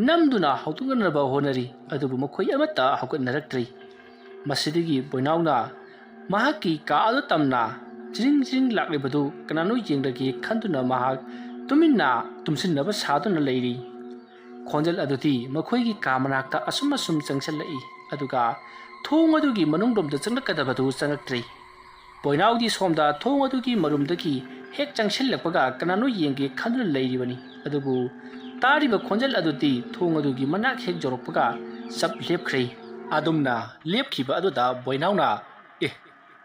ꯅꯝꯗꯨꯅ ꯍꯧꯗꯣꯛꯅꯅꯕ ꯍꯣꯠꯅꯔꯤ, ꯑꯗꯨꯕꯨ ꯃꯈꯣꯏ ꯑꯃꯠꯇ ꯍꯧꯒꯠꯅꯔꯛꯇ꯭ꯔꯤ꯫ ꯃꯁꯤꯗꯒꯤ ꯕꯣꯏꯅꯥꯎꯅ ꯃꯍꯥꯛꯀꯤ ꯀꯥ ꯑꯗꯨ ꯇꯝꯅ ꯆꯤꯔꯤꯡ ꯆꯤꯔꯤꯡ ꯂꯥꯛꯂꯤꯕꯗꯨ ꯀꯅꯥꯅꯣ ꯌꯦꯡꯂꯒꯦ ꯈꯟꯗꯨꯅ ꯃꯍꯥꯛ ꯇꯨꯃꯤꯟꯅ ꯇꯨꯝꯁꯤꯟꯅꯕ ꯁꯥꯗꯨꯅ ꯂꯩꯔꯤ꯫ ꯈꯣꯟꯖꯦꯜ ꯑꯗꯨꯗꯤ ꯃꯈꯣꯏꯒꯤ ꯀꯥ ꯃꯅꯥꯛꯇ ꯑꯁꯨꯝ ꯑꯁꯨꯝ ꯆꯪꯁꯤꯜꯂꯛꯏ, ꯑꯗꯨꯒ ꯊꯣꯡ ꯑꯗꯨꯒꯤ ꯃꯅꯨꯡꯂꯣꯝꯗ ꯆꯪꯂꯛꯀꯗꯕꯗꯨ ꯆꯪꯂꯛꯇ꯭ꯔꯤ꯫ ꯕꯣꯏꯅꯥꯎꯗꯤ ꯁꯣꯝꯗ ꯊꯣꯡ ꯑꯗꯨꯒꯤ ꯃꯔꯨꯝꯗꯒꯤ ꯍꯦꯛ ꯆꯪꯁꯤꯜꯂꯛꯄꯒ ꯀꯅꯥꯅꯣ ꯌꯦꯡꯒꯦ ꯈꯟꯗꯨꯅ ꯂꯩꯔꯤꯕꯅꯤ꯫ ꯑꯗꯨꯕꯨ ꯇꯥꯔꯤꯕ ꯈꯣꯟꯖꯦꯜ ꯑꯗꯨꯗꯤ ꯊꯣꯡ ꯑꯗꯨꯒꯤ ꯃꯅꯥꯛ ꯍꯦꯛ ꯌꯧꯔꯛꯄꯒ ꯆꯞ ꯂꯦꯞꯈ꯭ꯔꯦ꯫ ꯑꯗꯨꯝꯅ ꯂꯦꯞꯈꯤꯕ ꯑꯗꯨꯗ ꯕꯣꯏꯅꯥꯎꯅ, "ꯑꯦ,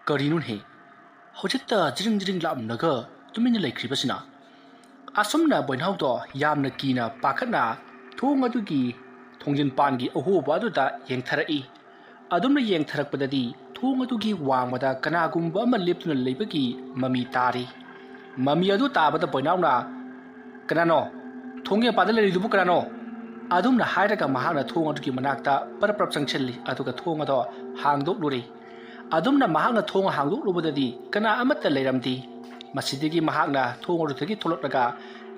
ꯀꯔꯤꯅꯣꯅꯦ? ꯍꯧꯖꯤꯛꯇ ꯖꯤꯔꯤꯡ ꯖꯤꯔꯤꯡ ꯂꯥꯛꯂꯝꯂꯒ ꯇꯨꯃꯤꯟꯅ ꯂꯩꯈ꯭ꯔꯤꯕꯁꯤꯅ?" ꯑꯁꯨꯝꯅ ꯕꯣꯏꯅꯥꯎꯗꯣ ꯌꯥꯝꯅ ꯀꯤꯅ ꯄꯥꯈꯠꯅ ꯊꯣꯡ ꯑꯗꯨꯒꯤ ꯊꯣꯡꯖꯤꯟ ꯄꯥꯟꯒꯤ ꯑꯍꯣꯕ ꯑꯗꯨꯗ ꯌꯦꯡꯊꯔꯛꯏ꯫ ꯑꯗꯨꯝꯅ ꯌꯦꯡꯊꯔꯛꯄꯗꯗꯤ ꯊꯣꯡ ꯑꯗꯨꯒꯤ ꯋꯥꯡꯃꯗ ꯀꯅꯥꯒꯨꯝꯕ ꯑꯃ ꯂꯦꯞꯇꯨꯅ ꯂꯩꯕꯒꯤ ꯃꯃꯤ ꯇꯥꯔꯤ꯫ ꯃꯃꯤ ꯑꯗꯨ ꯇꯥꯕꯗ ꯕꯣꯏꯅꯥꯎꯅ, "ꯀꯅꯥꯅꯣ? ꯊꯣꯡꯒꯤ ꯃꯄꯥꯟꯗ ꯂꯩꯔꯤꯗꯨꯕꯨ ꯀꯅꯥꯅꯣ?" ꯑꯗꯨꯝꯅ ꯍꯥꯏꯔꯒ ꯃꯍꯥꯛꯅ ꯊꯣꯡ ꯑꯗꯨꯒꯤ ꯃꯅꯥꯛꯇ ꯄꯔꯞ ꯄꯔꯞ ꯆꯪꯁꯤꯜꯂꯤ, ꯑꯗꯨꯒ ꯊꯣꯡ ꯑꯗꯣ ꯍꯥꯡꯗꯣꯛꯂꯨꯔꯦ꯫ ꯑꯗꯨꯝꯅ ꯃꯍꯥꯛꯅ ꯊꯣꯡ ꯍꯥꯡꯗꯣꯛꯂꯨꯕꯗꯗꯤ ꯀꯅꯥ ꯑꯃꯠꯇ ꯂꯩꯔꯝꯗꯦ꯫ ꯃꯁꯤꯗꯒꯤ ꯃꯍꯥꯛꯅ ꯊꯣꯡ ꯑꯗꯨꯗꯒꯤ ꯊꯣꯛꯂꯛꯂꯒ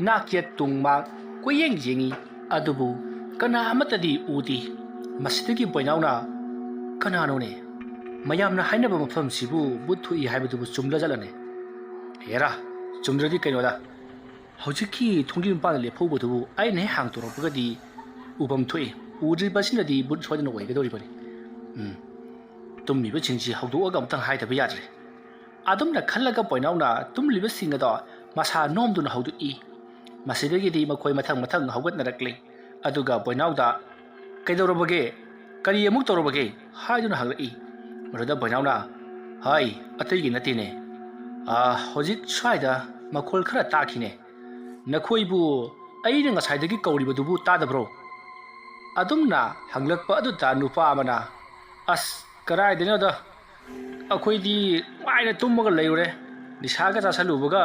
ꯅꯥꯛ ꯌꯦꯠ ꯇꯨꯡ ꯃꯥꯡ ꯀꯣꯏꯌꯦꯡ ꯌꯦꯡꯉꯤ, ꯑꯗꯨꯕꯨ ꯀꯅꯥ ꯑꯃꯠꯇꯗꯤ ꯎꯗꯦ꯫ ꯃꯁꯤꯗꯒꯤ ꯕꯣꯏꯅꯥꯎꯅ, "ꯀꯅꯥꯅꯣꯅꯦ? ꯃꯌꯥꯝꯅ ꯍꯥꯏꯅꯕ ꯃꯐꯝꯁꯤꯕꯨ ꯕꯨꯠ ꯊꯣꯛꯏ ꯍꯥꯏꯕꯗꯨꯕꯨ ꯆꯨꯝꯂꯖꯠꯂꯅꯦ? ꯍꯦꯔꯥ, ꯆꯨꯝꯗ꯭ꯔꯗꯤ ꯀꯩꯅꯣꯗ, ꯍꯧꯖꯤꯛꯀꯤ ꯊꯣꯡꯒꯤ ꯃꯄꯥꯟꯗ ꯂꯦꯞꯍꯧꯕꯗꯨꯕꯨ ꯑꯩꯅ ꯍꯦꯛ ꯍꯥꯡꯗꯣꯔꯛꯄꯒꯗꯤ ꯎꯐꯝ ꯊꯣꯛꯏ, ꯎꯗ꯭ꯔꯤꯕꯁꯤꯅꯗꯤ ꯕꯨꯠ ꯁꯣꯏꯗꯅ ꯑꯣꯏꯒꯗꯧꯔꯤꯕꯅꯤ꯫ ꯎꯝ, ꯇꯨꯝꯃꯤꯕꯁꯤꯡꯁꯤ ꯍꯧꯗꯣꯛꯑꯒ ꯑꯃꯨꯛꯇꯪ ꯍꯥꯏꯗꯕ ꯌꯥꯗ꯭ꯔꯦ"꯫ ꯑꯗꯨꯝꯅ ꯈꯜꯂꯒ ꯕꯣꯏꯅꯥꯎꯅ ꯇꯨꯝꯂꯤꯕꯁꯤꯡ ꯑꯗꯣ ꯃꯁꯥ ꯅꯣꯝꯗꯨꯅ ꯍꯧꯗꯣꯛꯏ꯫ ꯃꯁꯤꯗꯒꯤꯗꯤ ꯃꯈꯣꯏ ꯃꯊꯪ ꯃꯊꯪ ꯍꯧꯒꯠꯅꯔꯛꯂꯤ꯫ ꯑꯗꯨꯒ ꯕꯣꯏꯅꯥꯎꯗ, "ꯀꯩꯗꯧꯔꯕꯒꯦ? ꯀꯔꯤ ꯑꯃꯨꯛ ꯇꯧꯔꯕꯒꯦ?" ꯍꯥꯏꯗꯨꯅ ꯍꯪꯂꯛꯏ꯫ ꯃꯗꯨꯗ ꯕꯣꯏꯅꯥꯎꯅ, "ꯍꯥꯏ, ꯑꯇꯩꯒꯤ ꯅꯠꯇꯦꯅꯦ꯫ ꯑꯥ, ꯍꯧꯖꯤꯛ ꯁ꯭ꯋꯥꯏꯗ ꯃꯈꯣꯜ ꯈꯔ ꯇꯥꯈꯤꯅꯦ꯫ ꯅꯈꯣꯏꯕꯨ ꯑꯩꯅ ꯉꯁꯥꯏꯗꯒꯤ ꯀꯧꯔꯤꯕꯗꯨꯕꯨ ꯇꯥꯗꯕ꯭ꯔꯣ?" ꯑꯗꯨꯝꯅ ꯍꯪꯂꯛꯄ ꯑꯗꯨꯗ ꯅꯨꯄꯥ ꯑꯃꯅ, "ꯑꯁ, ꯀꯗꯥꯏꯗꯩꯅꯣꯗ? ꯑꯩꯈꯣꯏꯗꯤ ꯅꯨꯡꯉꯥꯏꯅ ꯇꯨꯝꯃꯒ ꯂꯩꯔꯨꯔꯦ꯫ ꯅꯤꯁꯥꯒ ꯆꯥꯁꯜꯂꯨꯕꯒ,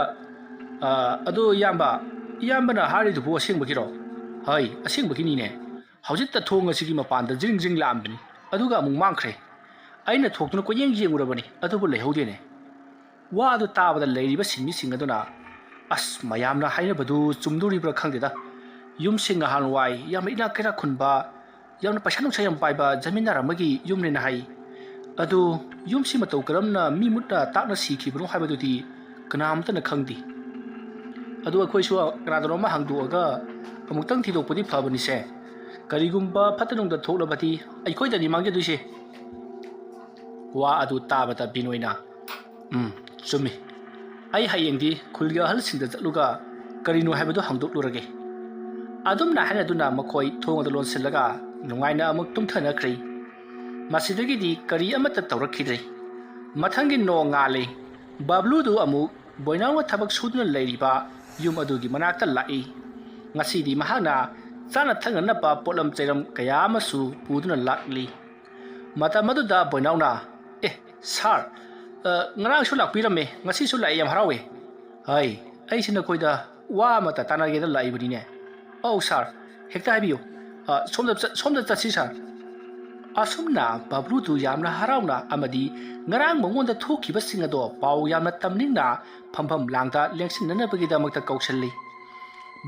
ꯑ, ꯑꯗꯣ ꯏꯌꯥꯝꯕ, ꯏꯌꯥꯝꯕꯅ ꯍꯥꯏꯔꯤꯗꯨꯕꯨ ꯑꯁꯦꯡꯕꯒꯤꯔꯣ?" "ꯍꯣꯏ, ꯑꯁꯦꯡꯕꯒꯤꯅꯤꯅꯦ꯫ ꯍꯧꯖꯤꯛꯇ ꯊꯣꯡ ꯑꯁꯤꯒꯤ ꯃꯄꯥꯟꯗ ꯖꯤꯡ ꯖꯤꯡ ꯂꯥꯛꯑꯝꯕꯅꯤ, ꯑꯗꯨꯒ ꯑꯃꯨꯛ ꯃꯥꯡꯈ꯭ꯔꯦ꯫ ꯑꯩꯅ ꯊꯣꯛꯇꯨꯅ ꯀꯣꯏꯌꯦꯡ ꯌꯦꯡꯉꯨꯔꯕꯅꯤ, ꯑꯗꯨꯕꯨ ꯂꯩꯍꯧꯗꯦꯅꯦ"꯫ ꯋꯥ ꯑꯗꯨ ꯇꯥꯕꯗ ꯂꯩꯔꯤꯕ ꯁꯤꯟꯃꯤꯁꯤꯡ ꯑꯗꯨꯅ, "ꯑꯁ, ꯃꯌꯥꯝꯅ ꯍꯥꯏꯅꯕꯗꯨ ꯆꯨꯝꯗꯣꯔꯤꯕ꯭ꯔꯥ ꯈꯪꯗꯦꯗ꯫ ꯌꯨꯝꯁꯤ ꯉꯍꯥꯟꯋꯥꯏ ꯌꯥꯝꯅ ꯏꯅꯥꯛ ꯀꯩꯔꯥꯛ ꯈꯨꯟꯕ, ꯌꯥꯝꯅ ꯄꯩꯁꯥ ꯅꯨꯡꯁꯥ ꯌꯥꯝ ꯄꯥꯏꯕ ꯖꯃꯤꯟꯗꯥꯔ ꯑꯃꯒꯤ ꯌꯨꯝꯅꯦꯅ ꯍꯥꯏ꯫ ꯑꯗꯨ ꯌꯨꯝꯁꯤ ꯃꯇꯧ ꯀꯔꯝꯅ ꯃꯤ ꯃꯨꯠꯅ ꯇꯥꯛꯅ ꯁꯤꯈꯤꯕꯅꯣ ꯍꯥꯏꯕꯗꯨꯗꯤ ꯀꯅꯥꯝꯇꯅ ꯈꯪꯗꯦ꯫ ꯑꯗꯨ ꯑꯩꯈꯣꯏꯁꯨ ꯀꯅꯥꯗꯅꯣ ꯑꯃ ꯍꯪꯗꯣꯛꯑꯒ ꯑꯃꯨꯛꯇꯪ ꯊꯤꯗꯣꯛꯄꯗꯤ ꯐꯕꯅꯤꯁꯦ꯫ ꯀꯔꯤꯒꯨꯝꯕ ꯐꯠꯇ ꯅꯨꯡꯗ ꯊꯣꯛꯂꯕꯗꯤ ꯑꯩꯈꯣꯏꯗꯅꯤ ꯃꯥꯡꯖꯗꯣꯏꯁꯦ"꯫ ꯋꯥ ꯑꯗꯨ ꯇꯥꯕꯗ ꯕꯤꯅꯣꯏꯅ, ꯎꯝ, ꯆꯨꯝꯃꯤ꯫ ꯑꯩ ꯍꯌꯦꯡꯗꯤ ꯈꯨꯜꯒꯤ ꯑꯍꯜꯁꯤꯡꯗ ꯆꯠꯂꯨꯒ ꯀꯔꯤꯅꯣ ꯍꯥꯏꯕꯗꯨ ꯍꯪꯗꯣꯛꯂꯨꯔꯒꯦ꯫ ꯑꯗꯨꯝꯅ ꯍꯥꯏꯅꯗꯨꯅ ꯃꯈꯣꯏ ꯊꯣꯡ ꯑꯗꯨ ꯂꯣꯟꯁꯤꯜꯂꯒ ꯅꯨꯡꯉꯥꯏꯅ ꯑꯃꯨꯛ ꯇꯨꯝꯊꯅꯈ꯭ꯔꯦ꯫ ꯃꯁꯤꯗꯒꯤꯗꯤ ꯀꯔꯤ ꯑꯃꯠꯇ ꯇꯧꯔꯛꯈꯤꯗ꯭ꯔꯦ꯫ ꯃꯊꯪꯒꯤ ꯅꯣꯡꯉꯥꯜꯂꯦ꯫ ꯕꯕ꯭ꯂꯨꯗꯨ ꯑꯃꯨꯛ ꯕꯣꯏꯅꯥꯎꯅ ꯊꯕꯛ ꯁꯨꯗꯨꯅ ꯂꯩꯔꯤꯕ ꯌꯨꯝ ꯑꯗꯨꯒꯤ ꯃꯅꯥꯛꯇ ꯂꯥꯛꯏ꯫ ꯉꯁꯤꯗꯤ ꯃꯍꯥꯛꯅ ꯆꯥꯅ ꯊꯛꯅꯅꯕ ꯄꯣꯠꯂꯝ ꯆꯩꯔꯝ ꯀꯌꯥ ꯑꯃꯁꯨ ꯄꯨꯗꯨꯅ ꯂꯥꯛꯂꯤ꯫ ꯃꯇꯝ ꯑꯗꯨꯗ ꯕꯣꯏꯅꯥꯎꯅ, "ꯑꯦ, ꯁꯥꯔ, ꯑ, ꯉꯔꯥꯡꯁꯨ ꯂꯥꯛꯄꯤꯔꯝꯃꯦ, ꯉꯁꯤꯁꯨ ꯂꯥꯛꯑꯦ, ꯌꯥꯝ ꯍꯔꯥꯎꯋꯦ꯫ ꯍꯥꯏ, ꯑꯩꯁꯦ ꯅꯈꯣꯏꯗ ꯋꯥ ꯑꯃꯇ ꯇꯥꯟꯅꯒꯦꯅ ꯂꯥꯛꯏꯕꯅꯤꯅꯦ꯫ ꯑꯧ ꯁꯥꯔ, ꯍꯦꯛꯇ ꯍꯥꯏꯕꯤꯌꯨ꯫ ꯑ, ꯁꯣꯝꯗ ꯆꯠ-, ꯁꯣꯝꯗ ꯆꯠꯁꯤ ꯁꯥꯔ꯫ ꯑꯁꯨꯝꯅ ꯕꯕ꯭ꯂꯨꯗꯨ ꯌꯥꯝꯅ ꯍꯔꯥꯎꯅ ꯑꯃꯗꯤ ꯉꯔꯥꯡ ꯃꯉꯣꯟꯗ ꯊꯣꯛꯈꯤꯕꯁꯤꯡ ꯑꯗꯣ ꯄꯥꯎ ꯌꯥꯝꯅ ꯇꯝꯅꯤꯡꯅ ꯐꯝꯐꯝ ꯂꯥꯡꯗ ꯂꯦꯡꯁꯤꯟꯅꯅꯕꯒꯤꯗꯃꯛꯇ ꯀꯧꯁꯤꯜꯂꯤ꯫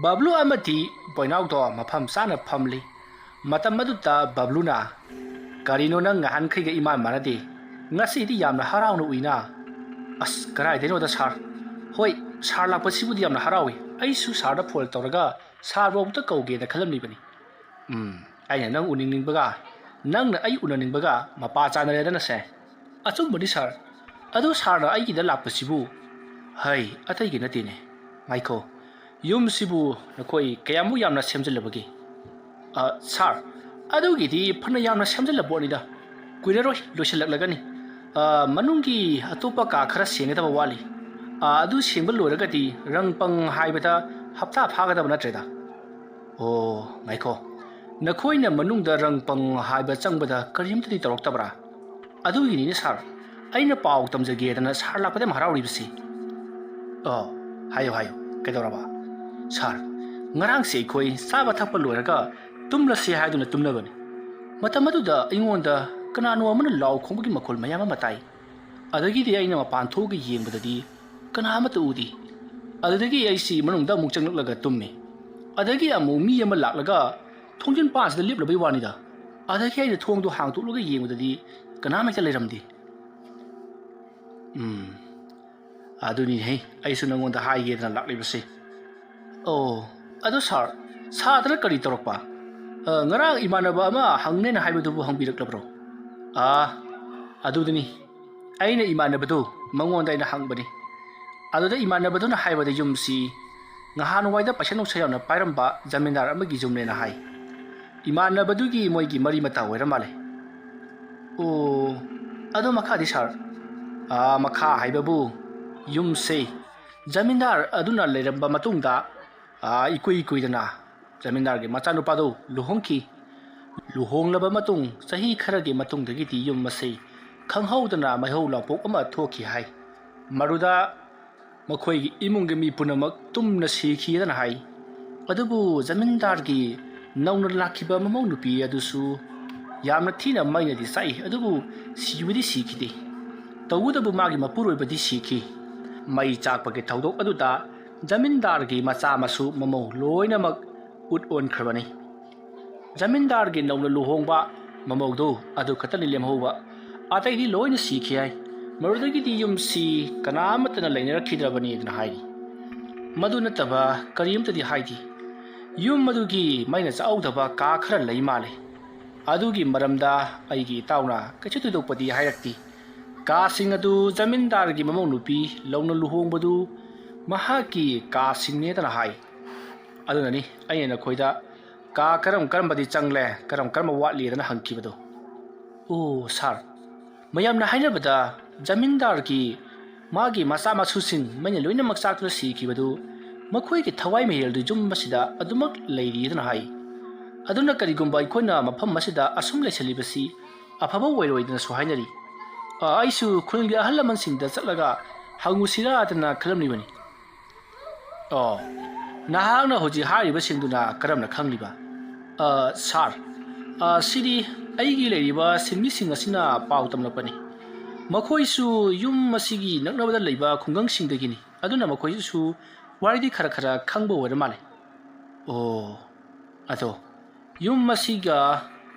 ꯕꯕ꯭ꯂꯨ ꯑꯃꯗꯤ ꯕꯣꯏꯅꯥꯎꯗꯣ ꯃꯐꯝ ꯆꯥꯅ ꯐꯝꯂꯤ꯫ ꯃꯇꯝ ꯑꯗꯨꯗ ꯕꯕ꯭ꯂꯨꯅ, "ꯀꯔꯤꯅꯣ ꯅꯪ ꯉꯍꯥꯟꯈꯩꯒ ꯏꯃꯥꯟ ꯃꯥꯟꯅꯗꯦ? ꯉꯁꯤꯗꯤ ꯌꯥꯝꯅ ꯍꯔꯥꯎꯅ ꯎꯏꯅ?" "ꯑꯁ, ꯀꯗꯥꯏꯗꯩꯅꯣꯗ ꯁꯥꯔ꯫ ꯍꯣꯏ, ꯁꯥꯔ ꯂꯥꯛꯄꯁꯤꯕꯨꯗꯤ ꯌꯥꯝꯅ ꯍꯔꯥꯎꯏ꯫ ꯑꯩꯁꯨ ꯁꯥꯔꯗ ꯐꯣꯟ ꯇꯧꯔꯒ ꯁꯥꯔꯕꯨ ꯑꯃꯨꯛꯇ ꯀꯧꯒꯦꯅ ꯈꯜꯂꯝꯂꯤꯕꯅꯤ꯫ ꯎꯝ, ꯑꯩꯅ ꯅꯪ ꯎꯅꯤꯡꯅꯤꯡꯕꯒ ꯅꯪꯅ ꯑꯩ ꯎꯅꯅꯤꯡꯕꯒ ꯃꯄꯥ ꯆꯥꯅꯔꯦꯗꯅꯁꯦ꯫" "ꯑꯆꯨꯝꯕꯅꯤ ꯁꯥꯔ꯫ ꯑꯗꯨ ꯁꯥꯔꯅ ꯑꯩꯒꯤꯗ ꯂꯥꯛꯄꯁꯤꯕꯨ?" "ꯍꯩ, ꯑꯇꯩꯒꯤ ꯅꯠꯇꯦꯅꯦ꯫ ꯉꯥꯏꯈꯣ, ꯌꯨꯝꯁꯤꯕꯨ ꯅꯈꯣꯏ ꯀꯌꯥꯃꯨꯛ ꯌꯥꯝꯅ ꯁꯦꯝꯖꯤꯜꯂꯕꯒꯦ?" "ꯑ, ꯁꯥꯔ, ꯑꯗꯨꯒꯤꯗꯤ ꯐꯅ ꯌꯥꯝꯅ ꯁꯦꯝꯖꯤꯜꯂ ꯄꯣꯠꯅꯤꯗ꯫ ꯀꯨꯏꯔꯔꯣꯏ, ꯂꯣꯏꯁꯤꯜꯂꯛꯂꯒꯅꯤ꯫ ꯑ, ꯃꯅꯨꯡꯒꯤ ꯑꯇꯣꯞꯄ ꯀꯥ ꯈꯔ ꯁꯦꯡꯒꯗꯕ ꯋꯥꯠꯂꯤ꯫ ꯑ, ꯑꯗꯨ ꯁꯦꯡꯕ ꯂꯣꯏꯔꯒꯗꯤ ꯔꯪ ꯄꯪ ꯍꯥꯏꯕꯗ ꯍꯞꯇꯥ ꯐꯥꯒꯗꯕ ꯅꯠꯇ꯭ꯔꯦꯗ꯫" "ꯑꯣ, ꯉꯥꯏꯈꯣ꯫ ꯅꯈꯣꯏꯅ ꯃꯅꯨꯡꯗ ꯔꯪ ꯄꯪ ꯍꯥꯏꯕ ꯆꯪꯕꯗ ꯀꯔꯤꯝꯇꯗꯤ ꯇꯧꯔꯛꯇꯕ꯭ꯔꯥ?" "ꯑꯗꯨꯒꯤꯅꯤꯅꯦ ꯁꯥꯔ, ꯑꯩꯅ ꯄꯥꯎ ꯇꯝꯖꯒꯦꯗꯅ ꯁꯥꯔ ꯂꯥꯛꯄꯗ ꯌꯥꯝ ꯍꯔꯥꯎꯔꯤꯕꯁꯤ꯫" "ꯑꯣ, ꯍꯥꯏꯌꯨ, ꯍꯥꯏꯌꯨ, ꯀꯩꯗꯧꯔꯕ?" "ꯁꯥꯔ, ꯉꯔꯥꯡꯁꯦ ꯑꯩꯈꯣꯏ ꯆꯥꯕ ꯊꯛꯄ ꯂꯣꯏꯔꯒ ꯇꯨꯝꯂꯁꯦ ꯍꯥꯏꯗꯨꯅ ꯇꯨꯝꯅꯕꯅꯤ꯫ ꯃꯇꯝ ꯑꯗꯨꯗ ꯑꯩꯉꯣꯟꯗ ꯀꯅꯥꯅꯣ ꯑꯃꯅ ꯂꯥꯎ ꯈꯣꯡꯕꯒꯤ ꯃꯈꯣꯜ ꯃꯌꯥꯝ ꯑꯃ ꯇꯥꯏ꯫ ꯑꯗꯒꯤꯗꯤ ꯑꯩꯅ ꯃꯄꯥꯟ ꯊꯣꯛꯑꯒ ꯌꯦꯡꯕꯗꯗꯤ ꯀꯅꯥ ꯑꯃꯠꯇ ꯎꯗꯦ꯫ ꯑꯗꯨꯗꯒꯤ ꯑꯩꯁꯤ ꯃꯅꯨꯡꯗ ꯑꯃꯨꯛ ꯆꯪꯂꯛꯂꯒ ꯇꯨꯝꯃꯤ꯫ ꯑꯗꯒꯤ ꯑꯃꯨꯛ ꯃꯤ ꯑꯃ ꯂꯥꯛꯂꯒ ꯊꯣꯡꯖꯤꯟ ꯄꯥꯟꯁꯤꯗ ꯂꯦꯞꯂꯕꯩ ꯋꯥꯅꯤꯗ꯫ ꯑꯗꯒꯤ ꯑꯩꯅ ꯊꯣꯡꯗꯣ ꯍꯥꯡꯗꯣꯛꯂꯒ ꯌꯦꯡꯕꯗꯗꯤ ꯀꯅꯥꯝ ꯍꯦꯛꯇ ꯂꯩꯔꯝꯗꯦ꯫" "ꯎꯝ, ꯑꯗꯨꯅꯤꯅꯦꯍꯦ, ꯑꯩꯁꯨ ꯅꯪꯉꯣꯟꯗ ꯍꯥꯏꯒꯦꯗꯅ ꯂꯥꯛꯂꯤꯕꯁꯦ꯫ ꯑꯣ, ꯑꯗꯨ ꯁꯥꯔ, ꯁꯥꯔꯗꯅ ꯀꯔꯤ ꯇꯧꯔꯛꯄ? ꯑ, ꯉꯔꯥꯡ ꯏꯃꯥꯟꯅꯕ ꯑꯃ ꯍꯪꯅꯦꯅ ꯍꯥꯏꯕꯗꯨꯕꯨ ꯍꯪꯕꯤꯔꯛꯂꯕ꯭ꯔꯣ?" "ꯑꯥ, ꯑꯗꯨꯗꯨꯅꯤ꯫ ꯑꯩꯅ ꯏꯃꯥꯟꯅꯕꯗꯨ ꯃꯉꯣꯟꯗ ꯑꯩꯅ ꯍꯪꯕꯅꯤ꯫ ꯑꯗꯨꯗ ꯏꯃꯥꯟꯅꯕꯗꯨꯅ ꯍꯥꯏꯕꯗ ꯌꯨꯝꯁꯤ ꯉꯍꯥꯟꯋꯥꯏꯗ ꯄꯩꯁꯥ ꯅꯨꯡꯁꯥ ꯌꯥꯝꯅ ꯄꯥꯏꯔꯝꯕ ꯖꯃꯤꯟꯗꯥꯔ ꯑꯃꯒꯤ ꯌꯨꯝꯅꯦꯅ ꯍꯥꯏ꯫ ꯏꯃꯥꯟꯅꯕꯗꯨꯒꯤ ꯃꯣꯏꯒꯤ ꯃꯔꯤ ꯃꯇꯥ ꯑꯣꯏꯔ ꯃꯥꯜꯂꯦ꯫ ꯑꯣ, ꯑꯗꯣ ꯃꯈꯥꯗꯤ ꯁꯥꯔ? ꯑꯥ, ꯃꯈꯥ ꯍꯥꯏꯕꯕꯨ ꯌꯨꯝꯁꯦ ꯖꯃꯤꯟꯗꯥꯔ ꯑꯗꯨꯅ ꯂꯩꯔꯝꯕ ꯃꯇꯨꯡꯗ, ꯑꯥ, ꯏꯀꯨꯏ ꯀꯨꯏꯗꯅ ꯖꯃꯤꯟꯗꯥꯔꯒꯤ ꯃꯆꯥꯅꯨꯄꯥꯗꯨ ꯂꯨꯍꯣꯡꯈꯤ꯫ ꯂꯨꯍꯣꯡꯂꯕ ꯃꯇꯨꯡ ꯆꯍꯤ ꯈꯔꯒꯤ ꯃꯇꯨꯡꯗꯒꯤꯗꯤ ꯌꯨꯝ ꯑꯁꯤ ꯈꯪꯍꯧꯗꯅ ꯃꯩꯍꯧ ꯂꯥꯡꯄꯣꯛ ꯑꯃ ꯊꯣꯛꯈꯤ ꯍꯥꯏ꯫ ꯃꯗꯨꯗ ꯃꯈꯣꯏꯒꯤ ꯏꯃꯨꯡꯒꯤ ꯃꯤ ꯄꯨꯝꯅꯃꯛ ꯇꯨꯝꯅ ꯁꯤꯈꯤꯗꯅ ꯍꯥꯏ꯫ ꯑꯗꯨꯕꯨ ꯖꯃꯤꯟꯗꯥꯔꯒꯤ ꯅꯧꯅ ꯂꯥꯛꯈꯤꯕ ꯃꯃꯧ ꯅꯨꯄꯤ ꯑꯗꯨꯁꯨ ꯌꯥꯝꯅ ꯊꯤꯅ ꯃꯩꯅꯗꯤ ꯆꯥꯛꯏ, ꯑꯗꯨꯕꯨ ꯁꯤꯕꯗꯤ ꯁꯤꯈꯤꯗꯦ꯫ ꯇꯧꯕꯇꯕꯨ ꯃꯥꯒꯤ ꯃꯄꯨꯔꯣꯏꯕꯗꯤ ꯁꯤꯈꯤ꯫ ꯃꯩ ꯆꯥꯛꯄꯒꯤ ꯊꯧꯗꯣꯛ ꯑꯗꯨꯗ ꯖꯃꯤꯟꯗꯥꯔꯒꯤ ꯃꯆꯥ ꯃꯁꯨ ꯃꯃꯧ ꯂꯣꯏꯅꯃꯛ ꯎꯠ ꯑꯣꯟꯈ꯭ꯔꯕꯅꯤ꯫ ꯖꯃꯤꯟꯗꯥꯔꯒꯤ ꯅꯧꯅ ꯂꯨꯍꯣꯡꯕ ꯃꯃꯧꯗꯨ ꯑꯗꯨ ꯈꯛꯇꯅꯤ ꯂꯦꯝꯍꯧꯕ꯫ ꯑꯇꯩꯗꯤ ꯂꯣꯏꯅ ꯁꯤꯈꯤ ꯍꯥꯏ꯫ ꯃꯗꯨꯗꯒꯤꯗꯤ ꯌꯨꯝꯁꯤ ꯀꯅꯥ ꯑꯃꯠꯇꯅ ꯂꯩꯅꯔꯛꯈꯤꯗ꯭ꯔꯕꯅꯤꯗꯅ ꯍꯥꯏꯔꯤ꯫ ꯃꯗꯨ ꯅꯠꯇꯕ ꯀꯔꯤꯝꯇꯗꯤ ꯍꯥꯏꯗꯦ꯫ ꯌꯨꯝ ꯑꯗꯨꯒꯤ ꯃꯩꯅ ꯆꯥꯛꯍꯧꯗꯕ ꯀꯥ ꯈꯔ ꯂꯩ ꯃꯥꯜꯂꯦ꯫ ꯑꯗꯨꯒꯤ ꯃꯔꯝꯗ ꯑꯩꯒꯤ ꯏꯇꯥꯎꯅ ꯀꯩꯁꯨ ꯊꯣꯏꯗꯣꯛꯄꯗꯤ ꯍꯥꯏꯔꯛꯇꯦ꯫ ꯀꯥꯁꯤꯡ ꯑꯗꯨ ꯖꯃꯤꯟꯗꯥꯔꯒꯤ ꯃꯃꯧ ꯅꯨꯄꯤ ꯂꯧꯅ ꯂꯨꯍꯣꯡꯕꯗꯨ ꯃꯍꯥꯛꯀꯤ ꯀꯥꯁꯤꯡꯅꯦꯗꯅ ꯍꯥꯏ꯫ ꯑꯗꯨꯅꯅꯤ ꯑꯩꯅ ꯅꯈꯣꯏꯗ ꯀꯥ ꯀꯔꯝ ꯀꯔꯝꯕꯗꯤ ꯆꯪꯂꯦ, ꯀꯔꯝ ꯀꯔꯝꯕ ꯋꯥꯠꯂꯤꯗꯅ ꯍꯪꯈꯤꯕꯗꯨ꯫ ꯑꯣ ꯁꯥꯔ, ꯃꯌꯥꯝꯅ ꯍꯥꯏꯅꯕꯗ ꯖꯃꯤꯟꯗꯥꯔꯒꯤ ꯃꯥꯒꯤ ꯃꯆꯥ ꯃꯁꯨꯁꯤꯡ ꯃꯩꯅ ꯂꯣꯏꯅꯃꯛ ꯆꯥꯛꯇꯨꯅ ꯁꯤꯈꯤꯕꯗꯨ ꯃꯈꯣꯏꯒꯤ ꯊꯋꯥꯏ ꯃꯍꯤꯜꯗꯨ ꯌꯨꯝ ꯑꯁꯤꯗ ꯑꯗꯨꯃꯛ ꯂꯩꯔꯤꯗꯅ ꯍꯥꯏ꯫ ꯑꯗꯨꯅ ꯀꯔꯤꯒꯨꯝꯕ ꯑꯩꯈꯣꯏꯅ ꯃꯐꯝ ꯑꯁꯤꯗ ꯑꯁꯨꯝ ꯂꯩꯁꯜꯂꯤꯕꯁꯤ ꯑꯐꯕ ꯑꯣꯏꯔꯣꯏꯗꯅꯁꯨ ꯍꯥꯏꯅꯔꯤ꯫ ꯑ, ꯑꯩꯁꯨ ꯈꯨꯜꯒꯤ ꯑꯍꯜ ꯂꯃꯟꯁꯤꯡꯗ ꯆꯠꯂꯒ ꯍꯪꯉꯨꯁꯤꯔꯥꯗꯅ ꯈꯜꯂꯝꯂꯤꯕꯅꯤ꯫ ꯑꯣ, ꯅꯍꯥꯛꯅ ꯍꯧꯖꯤꯛ ꯍꯥꯏꯔꯤꯕꯁꯤꯡꯗꯨꯅ ꯀꯔꯝꯅ ꯈꯪꯂꯤꯕ? ꯑ, ꯁꯥꯔ, ꯑ, ꯁꯤꯗꯤ ꯑꯩꯒꯤ ꯂꯩꯔꯤꯕ ꯁꯤꯟꯃꯤꯁꯤꯡ ꯑꯁꯤꯅ ꯄꯥꯎ ꯇꯝꯂꯛꯄꯅꯤ꯫ ꯃꯈꯣꯏꯁꯨ ꯌꯨꯝ ꯑꯁꯤꯒꯤ ꯅꯛꯅꯕꯗ ꯂꯩꯕ ꯈꯨꯡꯒꯪꯁꯤꯡꯗꯒꯤꯅꯤ꯫ ꯑꯗꯨꯅ ꯃꯈꯣꯏꯁꯨ ꯋꯥꯔꯤꯗꯤ ꯈꯔ ꯈꯔ ꯈꯪꯕ ꯑꯣꯏꯔ ꯃꯥꯜꯂꯦ꯫ ꯑꯣ, ꯑꯗꯣ ꯌꯨꯝ ꯑꯁꯤꯒ,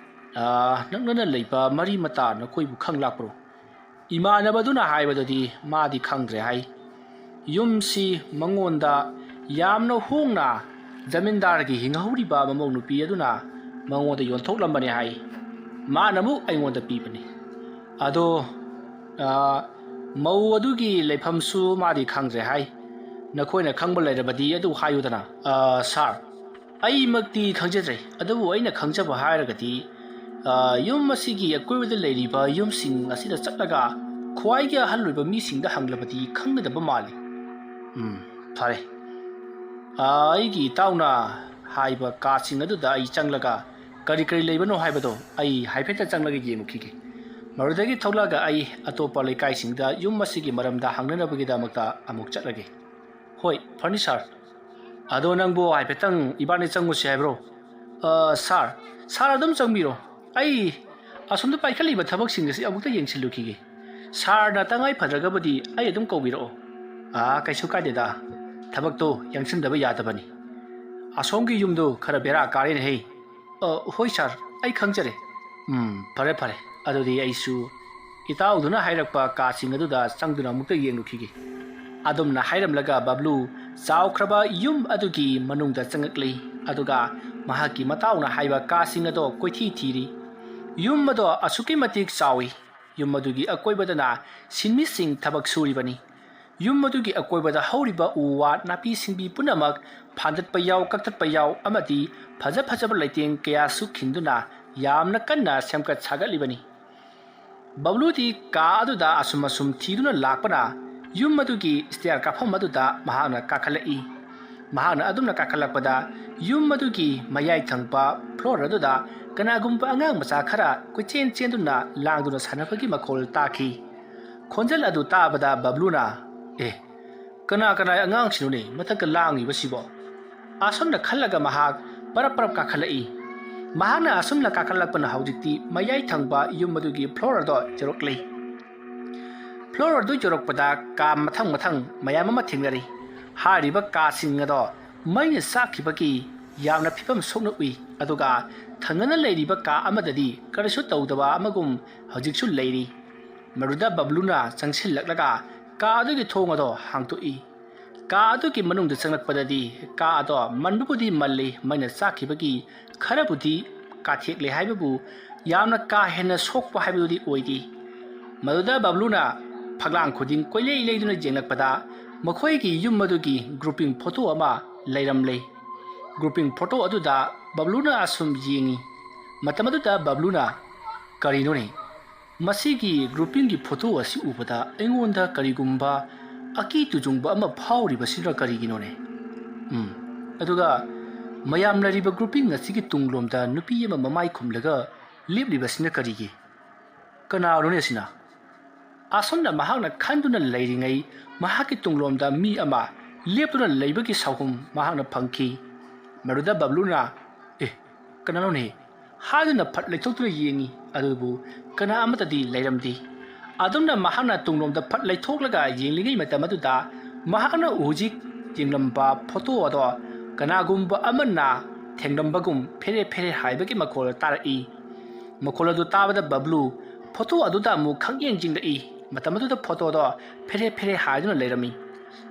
ꯑ, ꯅꯛꯅꯅ ꯂꯩꯕ ꯃꯔꯤ ꯃꯇꯥ ꯅꯈꯣꯏꯕꯨ ꯈꯪ ꯂꯥꯛꯄ꯭ꯔꯣ? ꯏꯃꯥꯟꯅꯕꯗꯨꯅ ꯍꯥꯏꯕꯗꯗꯤ ꯃꯥꯗꯤ ꯈꯪꯗ꯭ꯔꯦ ꯍꯥꯏ꯫ ꯌꯨꯝꯁꯤ ꯃꯉꯣꯟꯗ ꯌꯥꯝꯅ ꯍꯣꯡꯅ ꯖꯃꯤꯟꯗꯥꯔꯒꯤ ꯍꯤꯡꯍꯧꯔꯤꯕ ꯃꯃꯧ ꯅꯨꯄꯤ ꯑꯗꯨꯅ ꯃꯉꯣꯟꯗ ꯌꯣꯟꯊꯣꯛꯂꯝꯕꯅꯤ ꯍꯥꯏ꯫ ꯃꯥꯅ ꯑꯃꯨꯛ ꯑꯩꯉꯣꯟꯗ ꯄꯤꯕꯅꯤ꯫ ꯑꯗꯣ, ꯑ, ꯃꯧ ꯑꯗꯨꯒꯤ ꯂꯩꯐꯝꯁꯨ ꯃꯥꯗꯤ ꯈꯪꯗ꯭ꯔꯦ ꯍꯥꯏ꯫ ꯅꯈꯣꯏꯅ ꯈꯪꯕ ꯂꯩꯔꯕꯗꯤ ꯑꯗꯨ ꯍꯥꯏꯌꯨꯗꯅ꯫ "ꯑ, ꯁꯥꯔ, ꯑꯩꯃꯛꯇꯤ ꯈꯪꯖꯗ꯭ꯔꯦ, ꯑꯗꯨꯕꯨ ꯑꯩꯅ ꯈꯪꯖꯕ ꯍꯥꯏꯔꯒꯗꯤ, ꯑ, ꯌꯨꯝ ꯑꯁꯤꯒꯤ ꯑꯀꯣꯏꯕꯗ ꯂꯩꯔꯤꯕ ꯌꯨꯝꯁꯤꯡ ꯑꯁꯤꯗ ꯆꯠꯂꯒ ꯈ꯭ꯋꯥꯏꯒꯤ ꯑꯍꯜ ꯑꯣꯏꯕ ꯃꯤꯁꯤꯡꯗ ꯍꯪꯂꯕꯗꯤ ꯈꯪꯒꯗꯕ ꯃꯥꯜꯂꯤ"꯫ "ꯎꯝ, ꯐꯔꯦ꯫ ꯑ, ꯑꯩꯒꯤ ꯏꯇꯥꯎꯅ ꯍꯥꯏꯕ ꯀꯥꯁꯤꯡ ꯑꯗꯨꯗ ꯑꯩ ꯆꯪꯂꯒ ꯀꯔꯤ ꯀꯔꯤ ꯂꯩꯕꯅꯣ ꯍꯥꯏꯕꯗꯣ ꯑꯩ ꯍꯥꯏꯐꯦꯠꯇ ꯆꯪꯂꯒ ꯌꯦꯡꯉꯨꯈꯤꯒꯦ꯫ ꯃꯗꯨꯗꯒꯤ ꯊꯣꯛꯂꯛꯑꯒ ꯑꯩ ꯑꯇꯣꯞꯄ ꯂꯩꯀꯥꯏꯁꯤꯡꯗ ꯌꯨꯝ ꯑꯁꯤꯒꯤ ꯃꯔꯝꯗ ꯍꯪꯅꯅꯕꯒꯤꯗꯃꯛꯇ ꯑꯃꯨꯛ ꯆꯠꯂꯒꯦ"꯫ "ꯍꯣꯏ, ꯐꯅꯤ ꯁꯥꯔ꯫ ꯑꯗꯣ ꯅꯪꯕꯨ ꯍꯥꯏꯐꯦꯠꯇꯪ ꯏꯕꯥꯅꯤ ꯆꯪꯉꯨꯁꯤ ꯍꯥꯏꯕ꯭ꯔꯣ?" "ꯑ, ꯁꯥꯔ, ꯁꯥꯔ ꯑꯗꯨꯝ ꯆꯪꯕꯤꯔꯣ꯫ ꯑꯩ ꯑꯁꯣꯝꯗ ꯄꯥꯏꯈꯠꯂꯤꯕ ꯊꯕꯛꯁꯤꯡ ꯑꯁꯤ ꯑꯃꯨꯛꯇ ꯌꯦꯡꯁꯤꯜꯂꯨꯈꯤꯒꯦ꯫ ꯁꯥꯔꯅ ꯇꯉꯥꯏ ꯐꯗ꯭ꯔꯒꯕꯨꯗꯤ ꯑꯩ ꯑꯗꯨꯝ ꯀꯧꯕꯤꯔꯛꯑꯣ"꯫ "ꯑ, ꯀꯩꯁꯨ ꯀꯥꯏꯗꯦꯗ꯫ ꯊꯕꯛꯇꯣ ꯌꯥꯡꯁꯤꯟꯗꯕ ꯌꯥꯗꯕꯅꯤ꯫ ꯑꯁꯣꯝꯒꯤ ꯌꯨꯝꯗꯣ ꯈꯔ ꯕꯦꯔꯥ ꯀꯥꯔꯦꯅꯦꯍꯦ"꯫ "ꯑ, ꯍꯣꯏ ꯁꯥꯔ, ꯑꯩ ꯈꯪꯖꯔꯦ"꯫ "ꯎꯝ, ꯐꯔꯦ ꯐꯔꯦ꯫ ꯑꯗꯨꯗꯤ ꯑꯩꯁꯨ ꯏꯇꯥꯎꯗꯨꯅ ꯍꯥꯏꯔꯛꯄ ꯀꯥꯁꯤꯡ ꯑꯗꯨꯗ ꯆꯪꯗꯨꯅ ꯑꯃꯨꯛꯇ ꯌꯦꯡꯂꯨꯈꯤꯒꯦ"꯫ ꯑꯗꯨꯝꯅ ꯍꯥꯏꯔꯝꯂꯒ ꯕꯕ꯭ꯂꯨ ꯆꯥꯎꯈ꯭ꯔꯕ ꯌꯨꯝ ꯑꯗꯨꯒꯤ ꯃꯅꯨꯡꯗ ꯆꯪꯉꯛꯂꯤ꯫ ꯑꯗꯨꯒ ꯃꯍꯥꯛꯀꯤ ꯃꯇꯥꯎꯅ ꯍꯥꯏꯕ ꯀꯥꯁꯤꯡ ꯑꯗꯣ ꯀꯣꯏꯊꯤ ꯊꯤꯔꯤ꯫ ꯌꯨꯝ ꯑꯗꯣ ꯑꯁꯨꯛꯀꯤ ꯃꯇꯤꯛ ꯆꯥꯎꯏ꯫ ꯌꯨꯝ ꯑꯗꯨꯒꯤ ꯑꯀꯣꯏꯕꯗꯅ ꯁꯤꯟꯃꯤꯁꯤꯡ ꯊꯕꯛ ꯁꯨꯔꯤꯕꯅꯤ꯫ ꯌꯨꯝ ꯑꯗꯨꯒꯤ ꯑꯀꯣꯏꯕꯗ ꯍꯧꯔꯤꯕ ꯎ ꯋꯥ, ꯅꯥꯄꯤ ꯁꯤꯡꯕꯤ ꯄꯨꯝꯅꯃꯛ ꯐꯥꯟꯗꯠꯄ ꯌꯥꯎ, ꯀꯛꯊꯠꯄ ꯌꯥꯎ ꯑꯃꯗꯤ ꯐꯖ ꯐꯖꯕ ꯂꯩꯇꯦꯡ ꯀꯌꯥꯁꯨ ꯈꯤꯟꯗꯨꯅ ꯌꯥꯝꯅ ꯀꯟꯅ ꯁꯦꯝꯒꯠ ꯁꯥꯒꯠꯂꯤꯕꯅꯤ꯫ ꯕꯕ꯭ꯂꯨꯗꯤ ꯀꯥ ꯑꯗꯨꯗ ꯑꯁꯨꯝ ꯑꯁꯨꯝ ꯊꯤꯗꯨꯅ ꯂꯥꯛꯄꯅ ꯌꯨꯝ ꯑꯗꯨꯒꯤ ꯁ꯭ꯇꯦꯌꯔ ꯀꯥꯐꯝ ꯑꯗꯨꯗ ꯃꯍꯥꯛꯅ ꯀꯥꯈꯠꯂꯛꯏ꯫ ꯃꯍꯥꯛꯅ ꯑꯗꯨꯝꯅ ꯀꯥꯈꯠꯂꯛꯄꯗ ꯌꯨꯝ ꯑꯗꯨꯒꯤ ꯃꯌꯥꯏ ꯊꯪꯕ ꯐ꯭ꯂꯣꯔ ꯑꯗꯨꯗ ꯀꯅꯥꯒꯨꯝꯕ ꯑꯉꯥꯡ ꯃꯆꯥ ꯈꯔ ꯀꯣꯏꯆꯦꯟ ꯆꯦꯟꯗꯨꯅ ꯂꯥꯡꯗꯨꯅ ꯁꯥꯟꯅꯕꯒꯤ ꯃꯈꯣꯜ ꯇꯥꯈꯤ꯫ ꯈꯣꯟꯖꯦꯜ ꯑꯗꯨ ꯇꯥꯕꯗ ꯕꯕ꯭ꯂꯨꯅ, "ꯑꯦ, ꯀꯅꯥ ꯀꯅꯥ ꯑꯉꯥꯡꯁꯤꯡꯅꯣꯅꯦ ꯃꯊꯛꯇ ꯂꯥꯡꯉꯤꯕꯁꯤꯕꯣ?" ꯑꯁꯨꯝꯅ ꯈꯜꯂꯒ ꯃꯍꯥꯛ ꯄꯔꯞ ꯄꯔꯞ ꯀꯥꯈꯠꯂꯛꯏ꯫ ꯃꯍꯥꯛꯅ ꯑꯁꯨꯝꯅ ꯀꯥꯈꯠꯂꯛꯄꯅ ꯍꯧꯖꯤꯛꯇꯤ ꯃꯌꯥꯏ ꯊꯪꯕ ꯌꯨꯝ ꯑꯗꯨꯒꯤ ꯐ꯭ꯂꯣꯔ ꯑꯗꯣ ꯌꯧꯔꯛꯂꯤ꯫ ꯐ꯭ꯂꯣꯔ ꯑꯗꯨ ꯌꯧꯔꯛꯄꯗ ꯀꯥ ꯃꯊꯪ ꯃꯊꯪ ꯃꯌꯥꯝ ꯑꯃ ꯊꯦꯡꯅꯔꯤ꯫ ꯍꯥꯏꯔꯤꯕ ꯀꯥꯁꯤꯡ ꯑꯗꯣ ꯃꯩꯅ ꯆꯥꯛꯈꯤꯕꯒꯤ ꯌꯥꯝꯅ ꯐꯤꯕꯝ ꯁꯣꯛꯅ ꯎꯏ꯫ ꯑꯗꯨꯒ ꯊꯪꯅꯅ ꯂꯩꯔꯤꯕ ꯀꯥ ꯑꯃꯗꯗꯤ ꯀꯔꯤꯁꯨ ꯇꯧꯗꯕ ꯑꯃꯒꯨꯝ ꯍꯧꯖꯤꯛꯁꯨ ꯂꯩꯔꯤ꯫ ꯃꯗꯨꯗ ꯕꯕ꯭ꯂꯨꯅ ꯆꯪꯁꯤꯜꯂꯛꯂꯒ ꯀꯥ ꯑꯗꯨꯒꯤ ꯊꯣꯡ ꯑꯗꯣ ꯍꯥꯡꯗꯣꯛꯏ꯫ ꯀꯥ ꯑꯗꯨꯒꯤ ꯃꯅꯨꯡꯗ ꯆꯪꯂꯛꯄꯗꯗꯤ ꯀꯥ ꯑꯗꯣ ꯃꯟꯕꯕꯨꯗꯤ ꯃꯜꯂꯤ, ꯃꯩꯅ ꯆꯥꯛꯈꯤꯕꯒꯤ ꯈꯔꯕꯨꯗꯤ ꯀꯥꯊꯦꯛꯂꯦ ꯍꯥꯏꯕꯕꯨ ꯌꯥꯝꯅ ꯀꯥ ꯍꯦꯟꯅ ꯁꯣꯛꯄ ꯍꯥꯏꯕꯗꯨꯗꯤ ꯑꯣꯏꯗꯦ꯫ ꯃꯗꯨꯗ ꯕꯕ꯭ꯂꯨꯅ ꯐꯛꯂꯥꯡ ꯈꯨꯗꯤꯡ ꯀꯣꯏꯂꯩ ꯂꯩꯗꯨꯅ ꯌꯦꯡꯂꯛꯄꯗ ꯃꯈꯣꯏꯒꯤ ꯌꯨꯝ ꯑꯗꯨꯒꯤ grouping photo ꯑꯃ ꯂꯩꯔꯝꯂꯦ꯫ Grouping photo ꯑꯗꯨꯗ ꯕꯕ꯭ꯂꯨꯅ ꯑꯁꯨꯝ ꯌꯦꯡꯏ꯫ ꯃꯇꯝ ꯑꯗꯨꯗ ꯕꯕ꯭ꯂꯨꯅ, "ꯀꯔꯤꯅꯣꯅꯦ? ꯃꯁꯤꯒꯤ groupingꯒꯤ photo ꯑꯁꯤ ꯎꯕꯗ ꯑꯩꯉꯣꯟꯗ ꯀꯔꯤꯒꯨꯝꯕ ꯑꯀꯤ ꯇꯨꯖꯨꯡꯕ ꯑꯃ ꯐꯥꯎꯔꯤꯕꯁꯤꯅ ꯀꯔꯤꯒꯤꯅꯣꯅꯦ? ꯎꯝ, ꯑꯗꯨꯒ ꯃꯌꯥꯝ ꯂꯩꯔꯤꯕ grouping ꯑꯁꯤꯒꯤ ꯇꯨꯡꯂꯣꯝꯗ ꯅꯨꯄꯤ ꯑꯃ ꯃꯃꯥꯏ ꯈꯨꯝꯂꯒ ꯂꯦꯞꯂꯤꯕꯁꯤꯅ ꯀꯔꯤꯒꯤ? ꯀꯅꯥꯅꯣꯅꯦ ꯑꯁꯤꯅ?" ꯑꯁꯨꯝꯅ ꯃꯍꯥꯛꯅ ꯈꯟꯗꯨꯅ ꯂꯩꯔꯤꯉꯩ, ꯃꯍꯥꯛꯀꯤ ꯇꯨꯡꯂꯣꯝꯗ ꯃꯤ ꯑꯃ ꯂꯦꯞꯇꯨꯅ ꯂꯩꯕꯒꯤ ꯁꯥꯎꯍꯨꯝ ꯃꯍꯥꯛꯅ ꯐꯪꯈꯤ꯫ ꯃꯗꯨꯗ ꯕꯕ꯭ꯂꯨꯅ, "ꯑꯦ, ꯀꯅꯥꯅꯣꯅꯦ?" ꯍꯥꯏꯗꯨꯅ ꯐꯠ ꯂꯩꯊꯣꯛꯇꯨꯅ ꯌꯦꯡꯉꯤ꯫ ꯑꯗꯨꯕꯨ ꯀꯅꯥ ꯑꯃꯠꯇꯗꯤ ꯂꯩꯔꯝꯗꯦ꯫ ꯑꯗꯨꯝꯅ ꯃꯍꯥꯛꯅ ꯇꯨꯡꯂꯣꯝꯗ ꯐꯠ ꯂꯩꯊꯣꯛꯂꯒ ꯌꯦꯡꯂꯤꯉꯩ ꯃꯇꯝ ꯑꯗꯨꯗ ꯃꯍꯥꯛꯅ ꯍꯧꯖꯤꯛ ꯌꯦꯡꯂꯝꯕ photo ꯑꯗꯣ ꯀꯅꯥꯒꯨꯝꯕ ꯑꯃꯅ ꯊꯦꯡꯂꯝꯕꯒꯨꯝ ꯐꯦꯔꯦ ꯐꯦꯔꯦ ꯍꯥꯏꯕꯒꯤ ꯃꯈꯣꯜ ꯇꯥꯔꯛꯏ꯫ ꯃꯈꯣꯜ ꯑꯗꯨ ꯇꯥꯕꯗ ꯕꯕ꯭ꯂꯨ photo ꯑꯗꯨꯗ ꯑꯃꯨꯛ ꯈꯪꯌꯦꯡ ꯌꯦꯡꯂꯛꯏ꯫ ꯃꯇꯝ ꯑꯗꯨꯗ photoꯗꯣ ꯐꯦꯔꯦ ꯐꯦꯔꯦ ꯍꯥꯏꯗꯨꯅ ꯂꯩꯔꯝꯃꯤ꯫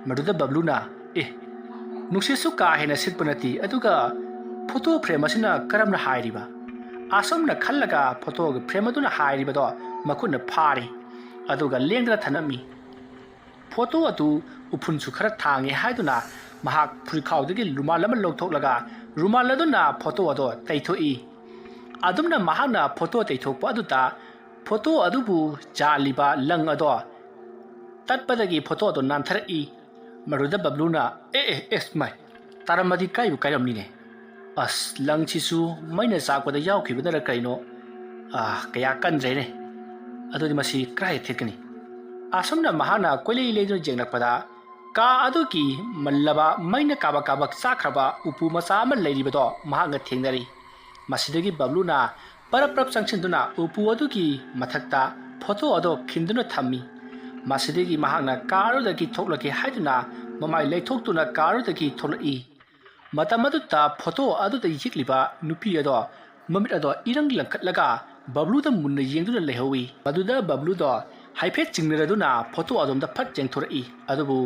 ꯃꯗꯨꯗ ꯕꯕ꯭ꯂꯨꯅ, "ꯑꯦ, ꯅꯨꯡꯁꯤꯠꯁꯨ ꯀꯥ ꯍꯦꯟꯅ ꯁꯤꯠꯄ ꯅꯠꯇꯦ, ꯑꯗꯨꯒ photo frame ꯑꯁꯤꯅ ꯀꯔꯝꯅ ꯍꯥꯏꯔꯤꯕ?" ꯑꯁꯨꯝꯅ ꯈꯜꯂꯒ photoꯒꯤ frame ꯑꯗꯨꯅ ꯍꯥꯏꯔꯤꯕꯗꯣ ꯃꯈꯨꯠꯅ ꯐꯥꯔꯤ, ꯑꯗꯨꯒ ꯂꯦꯡꯗꯅ ꯊꯝꯂꯝꯃꯤ꯫ Photo ꯑꯗꯨ ꯎꯐꯨꯟꯁꯨ ꯈꯔ ꯊꯥꯡꯉꯦ ꯍꯥꯏꯗꯨꯅ ꯃꯍꯥꯛ ꯐꯨꯔꯤꯈꯥꯎꯗꯒꯤ ꯔꯨꯃꯥꯜ ꯑꯃ ꯂꯧꯊꯣꯛꯂꯒ ꯔꯨꯃꯥꯜ ꯑꯗꯨꯅ photo ꯑꯗꯣ ꯇꯩꯊꯣꯛꯏ꯫ ꯑꯗꯨꯝꯅ ꯃꯍꯥꯛꯅ photo ꯇꯩꯊꯣꯛꯄ ꯑꯗꯨꯗ photo ꯑꯗꯨꯕꯨ ꯆꯥꯜꯂꯤꯕ ꯂꯪ ꯑꯗꯣ ꯇꯠꯄꯗꯒꯤ photo ꯑꯗꯣ ꯅꯥꯟꯊꯔꯛꯏ꯫ ꯃꯗꯨꯗ ꯕꯕ꯭ꯂꯨꯅ, "ꯑꯦ, ꯑꯦ, ꯑꯦꯁ, ꯃꯥꯏ, ꯇꯥꯔꯝꯃꯗꯤ ꯀꯥꯏꯕꯨ ꯀꯥꯏꯔꯝꯅꯤꯅꯦ꯫ ꯑꯁ, ꯂꯪꯁꯤꯁꯨ ꯃꯩꯅ ꯆꯥꯛꯄꯗ ꯌꯥꯎꯈꯤꯕꯅꯔ ꯀꯩꯅꯣ? ꯑꯥ, ꯀꯌꯥ ꯀꯟꯗ꯭ꯔꯦꯅꯦ꯫ ꯑꯗꯨꯗꯤ ꯃꯁꯤ ꯀꯗꯥꯏꯗ ꯊꯦꯠꯀꯅꯤ?" ꯑꯁꯨꯝꯅ ꯃꯍꯥꯛꯅ ꯀꯣꯏꯂꯩ ꯂꯩꯗꯨꯅ ꯌꯦꯡꯂꯛꯄꯗ ꯀꯥ ꯑꯗꯨꯒꯤ ꯃꯜꯂꯕ ꯃꯩꯅ ꯀꯥꯕꯛ ꯀꯥꯕꯛ ꯆꯥꯛꯈ꯭ꯔꯕ ꯎꯄꯨ ꯃꯆꯥ ꯑꯃ ꯂꯩꯔꯤꯕꯗꯣ ꯃꯍꯥꯛꯅ ꯊꯦꯡꯅꯔꯤ꯫ ꯃꯁꯤꯗꯒꯤ ꯕꯕ꯭ꯂꯨꯅ ꯄꯔꯞ ꯄꯔꯞ ꯆꯪꯁꯤꯟꯗꯨꯅ ꯎꯄꯨ ꯑꯗꯨꯒꯤ ꯃꯊꯛꯇ photo ꯑꯗꯣ ꯈꯤꯟꯗꯨꯅ ꯊꯝꯃꯤ꯫ ꯃꯁꯤꯗꯒꯤ ꯃꯍꯥꯛꯅ ꯀꯥ ꯑꯗꯨꯗꯒꯤ ꯊꯣꯛꯂꯒꯦ ꯍꯥꯏꯗꯨꯅ ꯃꯃꯥꯏ ꯂꯩꯊꯣꯛꯇꯨꯅ ꯀꯥ ꯑꯗꯨꯗꯒꯤ ꯊꯣꯛꯂꯛꯏ꯫ ꯃꯇꯝ ꯑꯗꯨꯗ photo ꯑꯗꯨꯗ ꯌꯦꯛꯂꯤꯕ ꯅꯨꯄꯤ ꯑꯗꯣ ꯃꯃꯤꯠ ꯑꯗꯣ ꯏꯔꯪ ꯂꯪꯈꯠꯂꯒ ꯕꯕ꯭ꯂꯨꯗ ꯃꯨꯟꯅ ꯌꯦꯡꯗꯨꯅ ꯂꯩꯍꯧꯏ꯫ ꯃꯗꯨꯗ ꯕꯕ꯭ꯂꯨꯗꯣ ꯍꯥꯏꯐꯦꯠ ꯆꯤꯡꯅꯔꯗꯨꯅ photo ꯑꯗꯣꯝꯗ ꯐꯠ ꯌꯦꯡꯊꯣꯔꯛꯏ꯫ ꯑꯗꯨꯕꯨ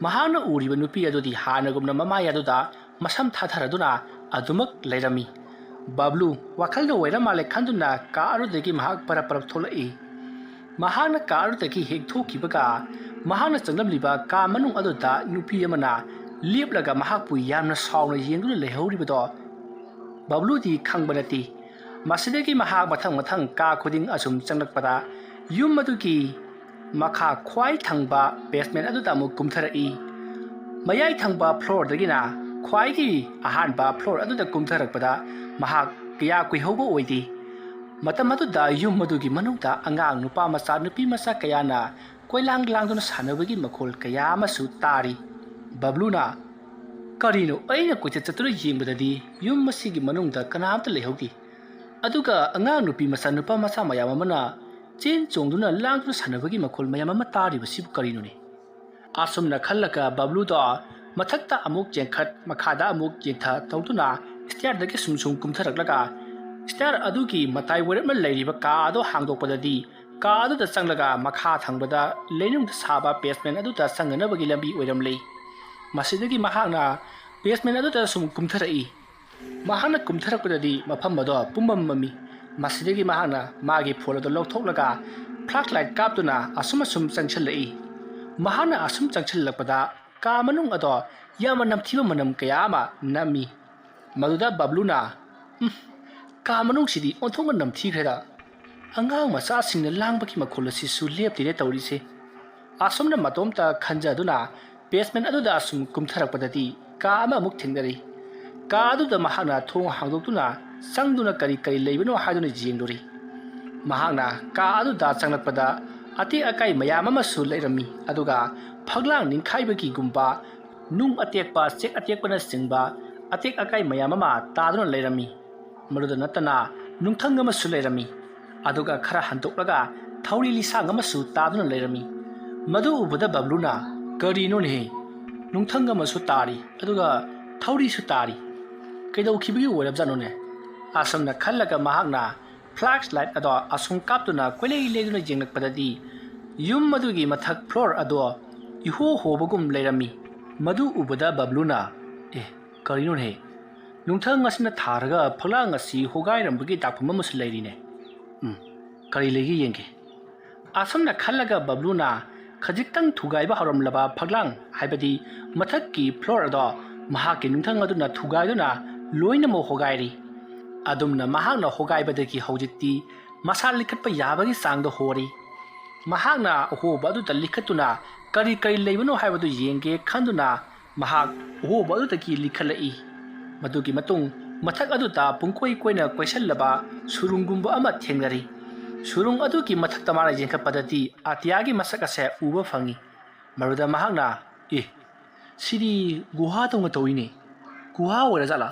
ꯃꯍꯥꯛꯅ ꯎꯔꯤꯕ ꯅꯨꯄꯤ ꯑꯗꯨꯗꯤ ꯍꯥꯟꯅꯒꯨꯝꯅ ꯃꯃꯥꯏ ꯑꯗꯨꯗ ꯃꯁꯝ ꯊꯥꯊꯔꯗꯨꯅ ꯑꯗꯨꯃꯛ ꯂꯩꯔꯝꯃꯤ꯫ ꯕꯕ꯭ꯂꯨ ꯋꯥꯈꯜꯗ ꯑꯣꯏꯔ ꯃꯥꯜꯂꯦ ꯈꯟꯗꯨꯅ ꯀꯥ ꯑꯗꯨꯗꯒꯤ ꯃꯍꯥꯛ ꯄꯔꯞ ꯄꯔꯞ ꯊꯣꯛꯂꯛꯏ꯫ ꯃꯍꯥꯛꯅ ꯀꯥ ꯑꯗꯨꯗꯒꯤ ꯍꯦꯛ ꯊꯣꯛꯈꯤꯕꯒ, ꯃꯍꯥꯛꯅ ꯆꯪꯂꯝꯂꯤꯕ ꯀꯥ ꯃꯅꯨꯡ ꯑꯗꯨꯗ ꯅꯨꯄꯤ ꯑꯃꯅ ꯂꯦꯞꯂꯒ ꯃꯍꯥꯛꯄꯨ ꯌꯥꯝꯅ ꯁꯥꯎꯅ ꯌꯦꯡꯗꯨꯅ ꯂꯩꯍꯧꯔꯤꯕꯗꯣ ꯕꯕ꯭ꯂꯨꯗꯤ ꯈꯪꯕ ꯅꯠꯇꯦ꯫ ꯃꯁꯤꯗꯒꯤ ꯃꯍꯥꯛ ꯃꯊꯪ ꯃꯊꯪ ꯀꯥ ꯈꯨꯗꯤꯡ ꯑꯁꯨꯝ ꯆꯪꯂꯛꯄꯗ, ꯌꯨꯝ ꯑꯗꯨꯒꯤ ꯃꯈꯥ ꯈ꯭ꯋꯥꯏ ꯊꯪꯕ basement ꯑꯗꯨꯗ ꯑꯃꯨꯛ ꯀꯨꯝꯊꯔꯛꯏ꯫ ꯃꯌꯥꯏ ꯊꯪꯕ floorꯗꯒꯤꯅ ꯈ꯭ꯋꯥꯏꯗꯒꯤ ꯑꯍꯥꯟꯕ floor ꯑꯗꯨꯗ ꯀꯨꯝꯊꯔꯛꯄꯗ ꯃꯍꯥꯛ ꯀꯌꯥ ꯀꯨꯏꯍꯧꯕ ꯑꯣꯏꯗꯦ꯫ ꯃꯇꯝ ꯑꯗꯨꯗ ꯌꯨꯝ ꯑꯗꯨꯒꯤ ꯃꯅꯨꯡꯗ ꯑꯉꯥꯡ ꯅꯨꯄꯥ ꯃꯆꯥ, ꯅꯨꯄꯤ ꯃꯆꯥ ꯀꯌꯥꯅ ꯀꯣꯏꯂꯥꯡ ꯂꯥꯡꯗꯨꯅ ꯁꯥꯟꯅꯕꯒꯤ ꯃꯈꯣꯜ ꯀꯌꯥ ꯑꯃꯁꯨ ꯇꯥꯔꯤ꯫ ꯕꯕ꯭ꯂꯨꯅ, "ꯀꯔꯤꯅꯣ? ꯑꯩꯅ ꯀꯣꯏꯆꯠ ꯆꯠꯇꯨꯅ ꯌꯦꯡꯕꯗꯗꯤ ꯌꯨꯝ ꯑꯁꯤꯒꯤ ꯃꯅꯨꯡꯗ ꯀꯅꯥꯝꯇ ꯂꯩꯍꯧꯗꯦ꯫ ꯑꯗꯨꯒ ꯑꯉꯥꯡ ꯅꯨꯄꯤ ꯃꯆꯥ, ꯅꯨꯄꯥ ꯃꯆꯥ ꯃꯌꯥꯝ ꯑꯃꯅ ꯆꯦꯟ ꯆꯣꯡꯗꯨꯅ ꯂꯥꯡꯗꯨꯅ ꯁꯥꯟꯅꯕꯒꯤ ꯃꯈꯣꯜ ꯃꯌꯥꯝ ꯑꯃ ꯇꯥꯔꯤꯕꯁꯤꯕꯨ ꯀꯔꯤꯅꯣꯅꯦ?" ꯑꯁꯨꯝꯅ ꯈꯜꯂꯒ ꯕꯕ꯭ꯂꯨꯗꯣ ꯃꯊꯛꯇ ꯑꯃꯨꯛ ꯆꯦꯟꯈꯠ, ꯃꯈꯥꯗ ꯑꯃꯨꯛ ꯆꯦꯟꯊ ꯇꯧꯗꯨꯅ stairꯗꯒꯤ ꯁꯨꯝ ꯁꯨꯝ ꯀꯨꯝꯊꯔꯛꯂꯒ, stair ꯑꯗꯨꯒꯤ ꯃꯇꯥꯏ ꯑꯣꯏꯔꯞꯅ ꯂꯩꯔꯤꯕ ꯀꯥ ꯑꯗꯨ ꯍꯥꯡꯗꯣꯛꯄꯗꯗꯤ, ꯀꯥ ꯑꯗꯨꯗ ꯆꯪꯂꯒ ꯃꯈꯥ ꯊꯪꯕꯗ ꯂꯩꯅꯨꯡꯗ ꯁꯥꯕ basement ꯑꯗꯨꯗ ꯆꯪꯅꯅꯕꯒꯤ ꯂꯝꯕꯤ ꯑꯣꯏꯔꯝꯂꯤ꯫ ꯃꯁꯤꯗꯒꯤ ꯃꯍꯥꯛꯅ basement ꯑꯗꯨꯗ ꯁꯨꯝ ꯀꯨꯝꯊꯔꯛꯏ꯫ ꯃꯍꯥꯛꯅ ꯀꯨꯝꯊꯔꯛꯄꯗꯗꯤ ꯃꯐꯝ ꯑꯗꯣ ꯄꯨꯝꯃꯝ ꯃꯝꯃꯤ꯫ ꯃꯁꯤꯗꯒꯤ ꯃꯍꯥꯛꯅ ꯃꯥꯒꯤ phone ꯑꯗꯨ ꯂꯧꯊꯣꯛꯂꯒ flashlight ꯀꯥꯞꯇꯨꯅ ꯑꯁꯨꯝ ꯑꯁꯨꯝ ꯆꯪꯁꯤꯜꯂꯛꯏ꯫ ꯃꯍꯥꯛꯅ ꯑꯁꯨꯝ ꯆꯪꯁꯤꯜꯂꯛꯄꯗ ꯀꯥ ꯃꯅꯨꯡ ꯑꯗꯣ ꯌꯥꯝꯅ ꯅꯝꯊꯤꯕ ꯃꯅꯝ ꯀꯌꯥ ꯑꯃ ꯅꯝꯃꯤ꯫ ꯃꯗꯨꯗ ꯕꯕ꯭ꯂꯨꯅ, "ꯎꯝ, ꯀꯥ ꯃꯅꯨꯡꯁꯤꯗꯤ ꯑꯣꯟꯊꯣꯛꯅ ꯅꯝꯊꯤꯈ꯭ꯔꯦꯗ꯫ ꯑꯉꯥꯡ ꯃꯆꯥꯁꯤꯡꯅ ꯂꯥꯡꯕꯒꯤ ꯃꯈꯣꯜ ꯑꯁꯤꯁꯨ ꯂꯦꯞꯇꯦꯅꯦ ꯇꯧꯔꯤꯁꯦ"꯫ ꯑꯁꯨꯝꯅ ꯃꯇꯣꯝꯇ ꯈꯟꯖꯗꯨꯅ basement ꯑꯗꯨꯗ ꯑꯁꯨꯝ ꯀꯨꯝꯊꯔꯛꯄꯗꯗꯤ ꯀꯥ ꯑꯃꯃꯨꯛ ꯊꯦꯡꯅꯔꯤ꯫ ꯀꯥ ꯑꯗꯨꯗ ꯃꯍꯥꯛꯅ ꯊꯣꯡ ꯍꯥꯡꯗꯣꯛꯇꯨꯅ ꯆꯪꯗꯨꯅ ꯀꯔꯤ ꯀꯔꯤ ꯂꯩꯕꯅꯣ ꯍꯥꯏꯗꯨꯅ ꯌꯦꯡꯂꯨꯔꯤ꯫ ꯃꯍꯥꯛꯅ ꯀꯥ ꯑꯗꯨꯗ ꯆꯪꯂꯛꯄꯗ ꯑꯇꯦꯛ ꯑꯀꯥꯏ ꯃꯌꯥꯝ ꯑꯃꯁꯨ ꯂꯩꯔꯝꯃꯤ, ꯑꯗꯨꯒ ꯐꯛꯂꯥꯡ ꯅꯤꯡꯈꯥꯏꯕꯒꯤꯒꯨꯝꯕ, ꯅꯨꯡ ꯑꯇꯦꯛꯄ, ꯆꯦꯛ ꯑꯇꯦꯛꯄꯅꯆꯤꯡꯕ ꯑꯇꯦꯛ ꯑꯀꯥꯏ ꯃꯌꯥꯝ ꯑꯃ ꯇꯥꯗꯨꯅ ꯂꯩꯔꯝꯃꯤ꯫ ꯃꯗꯨꯗ ꯅꯠꯇꯅ ꯅꯨꯡꯊꯪ ꯑꯃꯁꯨ ꯂꯩꯔꯝꯃꯤ꯫ ꯑꯗꯨꯒ ꯈꯔ ꯍꯟꯗꯣꯛꯂꯒ ꯊꯧꯔꯤ ꯂꯤꯁꯥꯡ ꯑꯃꯁꯨ ꯇꯥꯗꯨꯅ ꯂꯩꯔꯝꯃꯤ꯫ ꯃꯗꯨ ꯎꯕꯗ ꯕꯕ꯭ꯂꯨꯅ, "ꯀꯔꯤꯅꯣꯅꯦꯍꯦ? ꯅꯨꯡꯊꯪ ꯑꯃꯁꯨ ꯇꯥꯔꯤ, ꯑꯗꯨꯒ ꯊꯧꯔꯤꯁꯨ ꯇꯥꯔꯤ꯫ ꯀꯩꯗꯧꯈꯤꯕꯒꯤ ꯑꯣꯏꯔꯕꯖꯥꯠꯅꯣꯅꯦ?" ꯑꯁꯨꯝꯅ ꯈꯜꯂꯒ ꯃꯍꯥꯛꯅ flashlight ꯑꯗꯣ ꯑꯁꯨꯝ ꯀꯥꯞꯇꯨꯅ ꯀꯣꯏꯂꯩ ꯂꯩꯗꯨꯅ ꯌꯦꯡꯂꯛꯄꯗꯗꯤ, ꯌꯨꯝ ꯑꯗꯨꯒꯤ ꯃꯊꯛ floor ꯑꯗꯣ ꯏꯍꯣ ꯍꯣꯕꯒꯨꯝ ꯂꯩꯔꯝꯃꯤ꯫ ꯃꯗꯨ ꯎꯕꯗ ꯕꯕ꯭ꯂꯨꯅ, "ꯑꯦ, ꯀꯔꯤꯅꯣꯅꯦꯍꯦ? ꯅꯨꯡꯊꯪ ꯑꯁꯤꯅ ꯊꯥꯔꯒ ꯐꯛꯂꯥꯡ ꯑꯁꯤ ꯍꯣꯒꯥꯏꯔꯝꯕꯒꯤ ꯗꯥꯛꯐꯝ ꯑꯃꯁꯨ ꯂꯩꯔꯤꯅꯦ꯫ ꯎꯝ, ꯀꯔꯤ ꯂꯩꯒꯦ ꯌꯦꯡꯒꯦ"꯫ ꯑꯁꯨꯝꯅ ꯈꯜꯂꯒ ꯕꯕ꯭ꯂꯨꯅ ꯈꯖꯤꯛꯇꯪ ꯊꯨꯒꯥꯏꯕ ꯍꯧꯔꯝꯂꯕ ꯐꯛꯂꯥꯡ, ꯍꯥꯏꯕꯗꯤ ꯃꯊꯛꯀꯤ floor ꯑꯗꯣ ꯃꯍꯥꯛꯀꯤ ꯅꯨꯡꯊꯪ ꯑꯗꯨꯅ ꯊꯨꯒꯥꯏꯗꯨꯅ ꯂꯣꯏꯅꯃꯛ ꯍꯣꯒꯥꯏꯔꯤ꯫ ꯑꯗꯨꯝꯅ ꯃꯍꯥꯛꯅ ꯍꯣꯒꯥꯏꯕꯗꯒꯤ ꯍꯧꯖꯤꯛꯇꯤ ꯃꯁꯥ ꯂꯤꯈꯠꯄ ꯌꯥꯕꯒꯤ ꯆꯥꯡꯗ ꯍꯣꯔꯤ꯫ ꯃꯍꯥꯛꯅ ꯑꯍꯣꯕ ꯑꯗꯨꯗ ꯂꯤꯈꯠꯇꯨꯅ ꯀꯔꯤ ꯀꯔꯤ ꯂꯩꯕꯅꯣ ꯍꯥꯏꯕꯗꯨ ꯌꯦꯡꯒꯦ ꯈꯟꯗꯨꯅ ꯃꯍꯥꯛ ꯑꯍꯣꯕ ꯑꯗꯨꯗꯒꯤ ꯂꯤꯈꯠꯂꯛꯏ꯫ ꯃꯗꯨꯒꯤ ꯃꯇꯨꯡ ꯃꯊꯛ ꯑꯗꯨꯗ ꯄꯨꯡꯀꯣꯏ ꯀꯣꯏꯅ ꯀꯣꯏꯁꯜꯂꯕ ꯁꯨꯔꯨꯡꯒꯨꯝꯕ ꯑꯃ ꯊꯦꯡꯅꯔꯤ꯫ ꯁꯨꯔꯨꯡ ꯑꯗꯨꯒꯤ ꯃꯊꯛꯇ ꯃꯥꯅ ꯌꯦꯡꯈꯠꯄꯗꯗꯤ ꯑꯇꯤꯌꯥꯒꯤ ꯃꯁꯛ ꯑꯁꯦ ꯎꯕ ꯐꯪꯏ꯫ ꯃꯗꯨꯗ ꯃꯍꯥꯛꯅ, "ꯑꯦ, ꯁꯤꯗꯤ ꯒꯨꯍꯥꯗꯧꯅ ꯇꯧꯏꯅꯦ꯫ ꯒꯨꯍꯥ ꯑꯣꯏꯔꯖꯥꯠꯂꯥ?"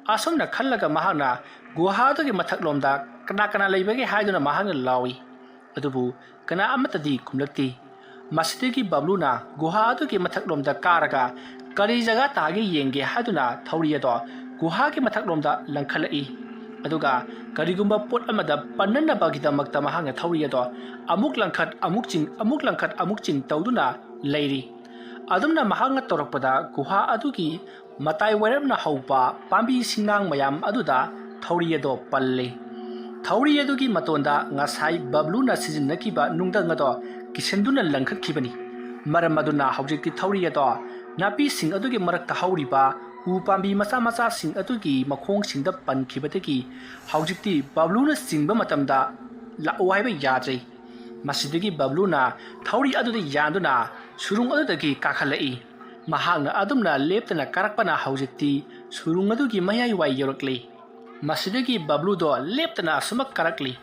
ꯑꯁꯨꯝꯅ ꯈꯜꯂꯒ ꯃꯍꯥꯛꯅ ꯒꯨꯍꯥ ꯑꯗꯨꯒꯤ ꯃꯊꯛꯂꯣꯝꯗ ꯀꯅꯥ ꯀꯅꯥ ꯂꯩꯕꯒꯦ ꯍꯥꯏꯗꯨꯅ ꯃꯍꯥꯛꯅ ꯂꯥꯎꯏ꯫ ꯑꯗꯨꯕꯨ ꯀꯅꯥ ꯑꯃꯠꯇꯗꯤ ꯈꯨꯝꯂꯛꯇꯦ꯫ ꯃꯁꯤꯗꯒꯤ ꯕꯕ꯭ꯂꯨꯅ ꯒꯨꯍꯥ ꯑꯗꯨꯒꯤ ꯃꯊꯛꯂꯣꯝꯗ ꯀꯥꯔꯒ ꯀꯔꯤ ꯖꯒꯥ ꯇꯥꯒꯦ ꯌꯦꯡꯒꯦ ꯍꯥꯏꯗꯨꯅ ꯊꯧꯔꯤ ꯑꯗꯣ ꯒꯨꯍꯥꯒꯤ ꯃꯊꯛꯂꯣꯝꯗ ꯂꯪꯈꯠꯂꯛꯏ꯫ ꯑꯗꯨꯒ ꯀꯔꯤꯒꯨꯝꯕ ꯄꯣꯠ ꯑꯃꯗ ꯄꯟꯅꯅꯕꯒꯤꯗꯃꯛꯇ ꯃꯍꯥꯛꯅ ꯊꯧꯔꯤ ꯑꯗꯣ ꯑꯃꯨꯛ ꯂꯪꯈꯠ ꯑꯃꯨꯛ ꯆꯤꯡ, ꯑꯃꯨꯛ ꯂꯪꯈꯠ ꯑꯃꯨꯛ ꯆꯤꯡ ꯇꯧꯗꯨꯅ ꯂꯩꯔꯤ꯫ ꯑꯗꯨꯝꯅ ꯃꯍꯥꯛꯅ ꯇꯧꯔꯛꯄꯗ ꯒꯨꯍꯥ ꯑꯗꯨꯒꯤ ꯃꯇꯥꯏ ꯋꯥꯏꯔꯞꯅ ꯍꯧꯕ ꯄꯥꯝꯕꯤ ꯁꯤꯡꯅꯥꯡ ꯃꯌꯥꯝ ꯑꯗꯨꯗ ꯊꯧꯔꯤ ꯑꯗꯣ ꯄꯜꯂꯤ꯫ ꯊꯧꯔꯤ ꯑꯗꯨꯒꯤ ꯃꯇꯣꯟꯗ ꯉꯁꯥꯏ ꯕꯕ꯭ꯂꯨꯅ ꯁꯤꯖꯤꯟꯅꯈꯤꯕ ꯅꯨꯡꯗꯪ ꯑꯗꯣ ꯀꯤꯁꯤꯟꯗꯨꯅ ꯂꯪꯈꯠꯈꯤꯕꯅꯤ꯫ ꯃꯔꯝ ꯑꯗꯨꯅ ꯍꯧꯖꯤꯛꯇꯤ ꯊꯧꯔꯤ ꯑꯗꯣ ꯅꯥꯄꯤꯁꯤꯡ ꯑꯗꯨꯒꯤ ꯃꯔꯛꯇ ꯍꯧꯔꯤꯕ ꯎ ꯄꯥꯝꯕꯤ ꯃꯆꯥ ꯃꯆꯥꯁꯤꯡ ꯑꯗꯨꯒꯤ ꯃꯈꯣꯡꯁꯤꯡꯗ ꯄꯟꯈꯤꯕꯗꯒꯤ ꯍꯧꯖꯤꯛꯇꯤ ꯕꯕ꯭ꯂꯨꯅ ꯆꯤꯡꯕ ꯃꯇꯝꯗ ꯂꯥꯛꯑꯣ ꯍꯥꯏꯕ ꯌꯥꯗ꯭ꯔꯦ꯫ ꯃꯁꯤꯗꯒꯤ ꯕꯕ꯭ꯂꯨꯅ ꯊꯧꯔꯤ ꯑꯗꯨꯗ ꯌꯥꯟꯗꯨꯅ ꯁꯨꯔꯨꯡ ꯑꯗꯨꯗꯒꯤ ꯀꯥꯈꯠꯂꯛꯏ꯫ ꯃꯍꯥꯛꯅ ꯑꯗꯨꯝꯅ ꯂꯦꯞꯇꯅ ꯀꯥꯔꯛꯄꯅ ꯍꯧꯖꯤꯛꯇꯤ ꯁꯨꯔꯨꯡ ꯑꯗꯨꯒꯤ ꯃꯌꯥꯏ ꯋꯥꯏ ꯌꯧꯔꯛꯂꯤ꯫ ꯃꯁꯤꯗꯒꯤ ꯕꯕ꯭ꯂꯨꯗꯣ ꯂꯦꯞꯇꯅ ꯑꯁꯨꯃꯛ ꯀꯥꯔꯛꯂꯤ꯫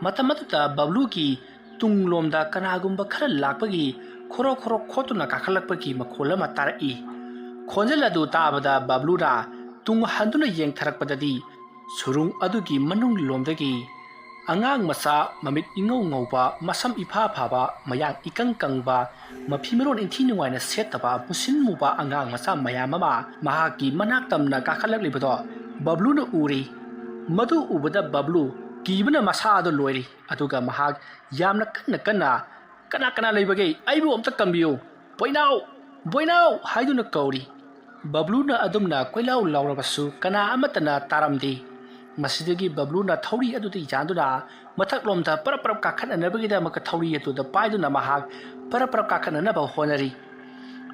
ꯃꯇꯝ ꯑꯗꯨꯗ ꯕꯕ꯭ꯂꯨꯒꯤ ꯇꯨꯡꯂꯣꯝꯗ ꯀꯅꯥꯒꯨꯝꯕ ꯈꯔ ꯂꯥꯛꯄꯒꯤ ꯈꯣꯔꯣ ꯈꯣꯔꯣ ꯈꯣꯠꯇꯨꯅ ꯀꯥꯈꯠꯂꯛꯄꯒꯤ ꯃꯈꯣꯜ ꯑꯃ ꯇꯥꯔꯛꯏ꯫ ꯈꯣꯟꯖꯦꯜ ꯑꯗꯨ ꯇꯥꯕꯗ ꯕꯕ꯭ꯂꯨꯅ ꯇꯨꯡ ꯍꯟꯗꯨꯅ ꯌꯦꯡꯊꯔꯛꯄꯗꯗꯤ ꯁꯨꯔꯨꯡ ꯑꯗꯨꯒꯤ ꯃꯅꯨꯡ ꯂꯣꯝꯗꯒꯤ ꯑꯉꯥꯡ ꯃꯆꯥ, ꯃꯃꯤꯠ ꯏꯉꯧ ꯉꯧꯕ, ꯃꯁꯝ ꯏꯐꯥ ꯐꯥꯕ, ꯃꯌꯥꯡ ꯏꯀꯪ ꯀꯪꯕ, ꯃꯐꯤ ꯃꯔꯣꯟ ꯏꯟꯊꯤ ꯅꯨꯡꯉꯥꯏꯅ ꯁꯦꯠꯇꯕ, ꯃꯨꯁꯤꯟ ꯃꯨꯕ ꯑꯉꯥꯡ ꯃꯆꯥ ꯃꯌꯥꯝ ꯑꯃ ꯃꯍꯥꯛꯀꯤ ꯃꯅꯥꯛ ꯇꯝꯅ ꯀꯥꯈꯠꯂꯛꯂꯤꯕꯗꯣ ꯕꯕ꯭ꯂꯨꯅ ꯎꯔꯤ꯫ ꯃꯗꯨ ꯎꯕꯗ ꯕꯕ꯭ꯂꯨ ꯀꯤꯕꯅ ꯃꯁꯥꯗꯣ ꯂꯣꯏꯔꯤ꯫ ꯑꯗꯨꯒ ꯃꯍꯥꯛ ꯌꯥꯝꯅ ꯀꯟꯅ ꯀꯟꯅ, "ꯀꯅꯥ ꯀꯅꯥ ꯂꯩꯕꯒꯦ? ꯑꯩꯕꯨ ꯑꯝꯇ ꯀꯟꯕꯤꯌꯨ! ꯕꯣꯏꯅꯥꯎ! ꯕꯣꯏꯅꯥꯎ!" ꯍꯥꯏꯗꯨꯅ ꯀꯧꯔꯤ꯫ ꯕꯕ꯭ꯂꯨꯅ ꯑꯗꯨꯝꯅ ꯀꯣꯏꯂꯥꯎ ꯂꯥꯎꯔꯕꯁꯨ ꯀꯅꯥ ꯑꯃꯠꯇꯅ ꯇꯥꯔꯝꯗꯦ꯫ ꯃꯁꯤꯗꯒꯤ ꯕꯕ꯭ꯂꯨꯅ ꯊꯧꯔꯤ ꯑꯗꯨꯗ ꯌꯥꯟꯗꯨꯅ ꯃꯊꯛꯂꯣꯝꯗ ꯄꯔꯞ ꯄꯔꯞ ꯀꯥꯈꯠꯅꯅꯕꯒꯤꯗꯃꯛꯇ ꯊꯧꯔꯤ ꯑꯗꯨꯗ ꯄꯥꯏꯗꯨꯅ ꯃꯍꯥꯛ ꯄꯔꯞ ꯄꯔꯞ ꯀꯥꯈꯠꯅꯅꯕ ꯍꯣꯠꯅꯔꯤ꯫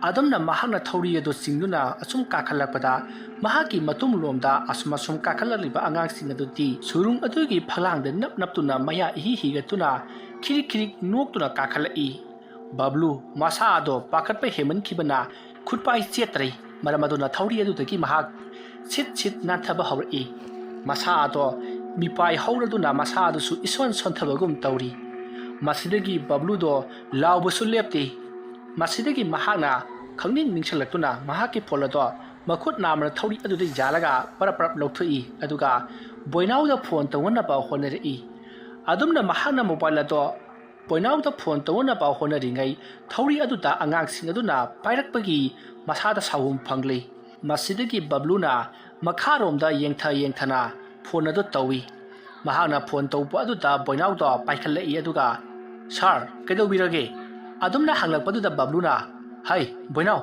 ꯑꯗꯨꯝꯅ ꯃꯍꯥꯛꯅ ꯊꯧꯔꯤ ꯑꯗꯨ ꯆꯤꯡꯗꯨꯅ ꯑꯁꯨꯝ ꯀꯥꯈꯠꯂꯛꯄꯗ, ꯃꯍꯥꯛꯀꯤ ꯃꯇꯨꯡꯂꯣꯝꯗ ꯑꯁꯨꯝ ꯑꯁꯨꯝ ꯀꯥꯈꯠꯂꯛꯂꯤꯕ ꯑꯉꯥꯡꯁꯤꯡ ꯑꯗꯨꯗꯤ ꯁꯨꯔꯨꯡ ꯑꯗꯨꯒꯤ ꯐꯛꯂꯥꯡꯗ ꯅꯞ ꯅꯞꯇꯨꯅ ꯃꯌꯥ ꯏꯍꯤ ꯍꯤꯒꯠꯇꯨꯅ ꯈꯤꯔꯤꯛ ꯈꯤꯔꯤꯛ ꯅꯣꯛꯇꯨꯅ ꯀꯥꯈꯠꯂꯛꯏ꯫ ꯕꯕ꯭ꯂꯨ ꯃꯁꯥ ꯑꯗꯣ ꯄꯥꯈꯠꯄ ꯍꯦꯟꯃꯟꯈꯤꯕꯅ ꯈꯨꯠꯄꯥꯏ ꯆꯦꯠꯇ꯭ꯔꯦ꯫ ꯃꯔꯝ ꯑꯗꯨꯅ ꯊꯧꯔꯤ ꯑꯗꯨꯗꯒꯤ ꯃꯍꯥꯛ ꯁꯤꯠ ꯁꯤꯠ ꯅꯥꯟꯊꯕ ꯍꯧꯔꯛꯏ꯫ ꯃꯁꯥ ꯑꯗꯣ ꯃꯤꯄꯥꯏ ꯍꯧꯔꯗꯨꯅ ꯃꯁꯥ ꯑꯗꯨꯁꯨ ꯏꯁꯣꯟ ꯁꯣꯟꯊꯕꯒꯨꯝ ꯇꯧꯔꯤ꯫ ꯃꯁꯤꯗꯒꯤ ꯕꯕ꯭ꯂꯨꯗꯣ ꯂꯥꯎꯕꯁꯨ ꯂꯦꯞꯇꯦ꯫ ꯃꯁꯤꯗꯒꯤ ꯃꯍꯥꯛꯅ ꯈꯪꯅꯤꯡ ꯅꯤꯡꯁꯤꯡꯂꯛꯇꯨꯅ ꯃꯍꯥꯛꯀꯤ ꯐꯣꯟ ꯑꯗꯣ ꯃꯈꯨꯠ ꯅꯥꯝꯃꯅ ꯊꯧꯔꯤ ꯑꯗꯨꯗ ꯌꯥꯜꯂꯒ ꯄꯔꯞ ꯄꯔꯞ ꯂꯧꯊꯣꯛꯏ, ꯑꯗꯨꯒ ꯕꯣꯏꯅꯥꯎꯗ ꯐꯣꯟ ꯇꯧꯅꯅꯕ ꯍꯣꯠꯅꯔꯛꯏ꯫ ꯑꯗꯨꯝꯅ ꯃꯍꯥꯛꯅ ꯃꯣꯕꯥꯏꯜ ꯑꯗꯣ ꯕꯣꯏꯅꯥꯎꯗ ꯐꯣꯟ ꯇꯧꯅꯅꯕ ꯍꯣꯠꯅꯔꯤꯉꯩ, ꯊꯧꯔꯤ ꯑꯗꯨꯗ ꯑꯉꯥꯡꯁꯤꯡ ꯑꯗꯨꯅ ꯄꯥꯏꯔꯛꯄꯒꯤ ꯃꯁꯥꯗ ꯁꯥꯎꯍꯨꯝ ꯐꯪꯂꯤ꯫ ꯃꯁꯤꯗꯒꯤ ꯕꯕ꯭ꯂꯨꯅ ꯃꯈꯥꯔꯣꯝꯗ ꯌꯦꯡꯊ ꯌꯦꯡꯊꯅ ꯐꯣꯟ ꯑꯗꯨ ꯇꯧꯏ꯫ ꯃꯍꯥꯛꯅ ꯐꯣꯟ ꯇꯧꯕ ꯑꯗꯨꯗ ꯕꯣꯏꯅꯥꯎꯗꯣ ꯄꯥꯏꯈꯠꯂꯛꯏ, ꯑꯗꯨꯒ "ꯁꯥꯔ, ꯀꯩꯗꯧꯕꯤꯔꯒꯦ?" ꯑꯗꯨꯝꯅ ꯍꯪꯂꯛꯄꯗꯨꯗ ꯕꯕ꯭ꯂꯨꯅ, "ꯍꯩ, ꯕꯣꯏꯅꯥꯎ,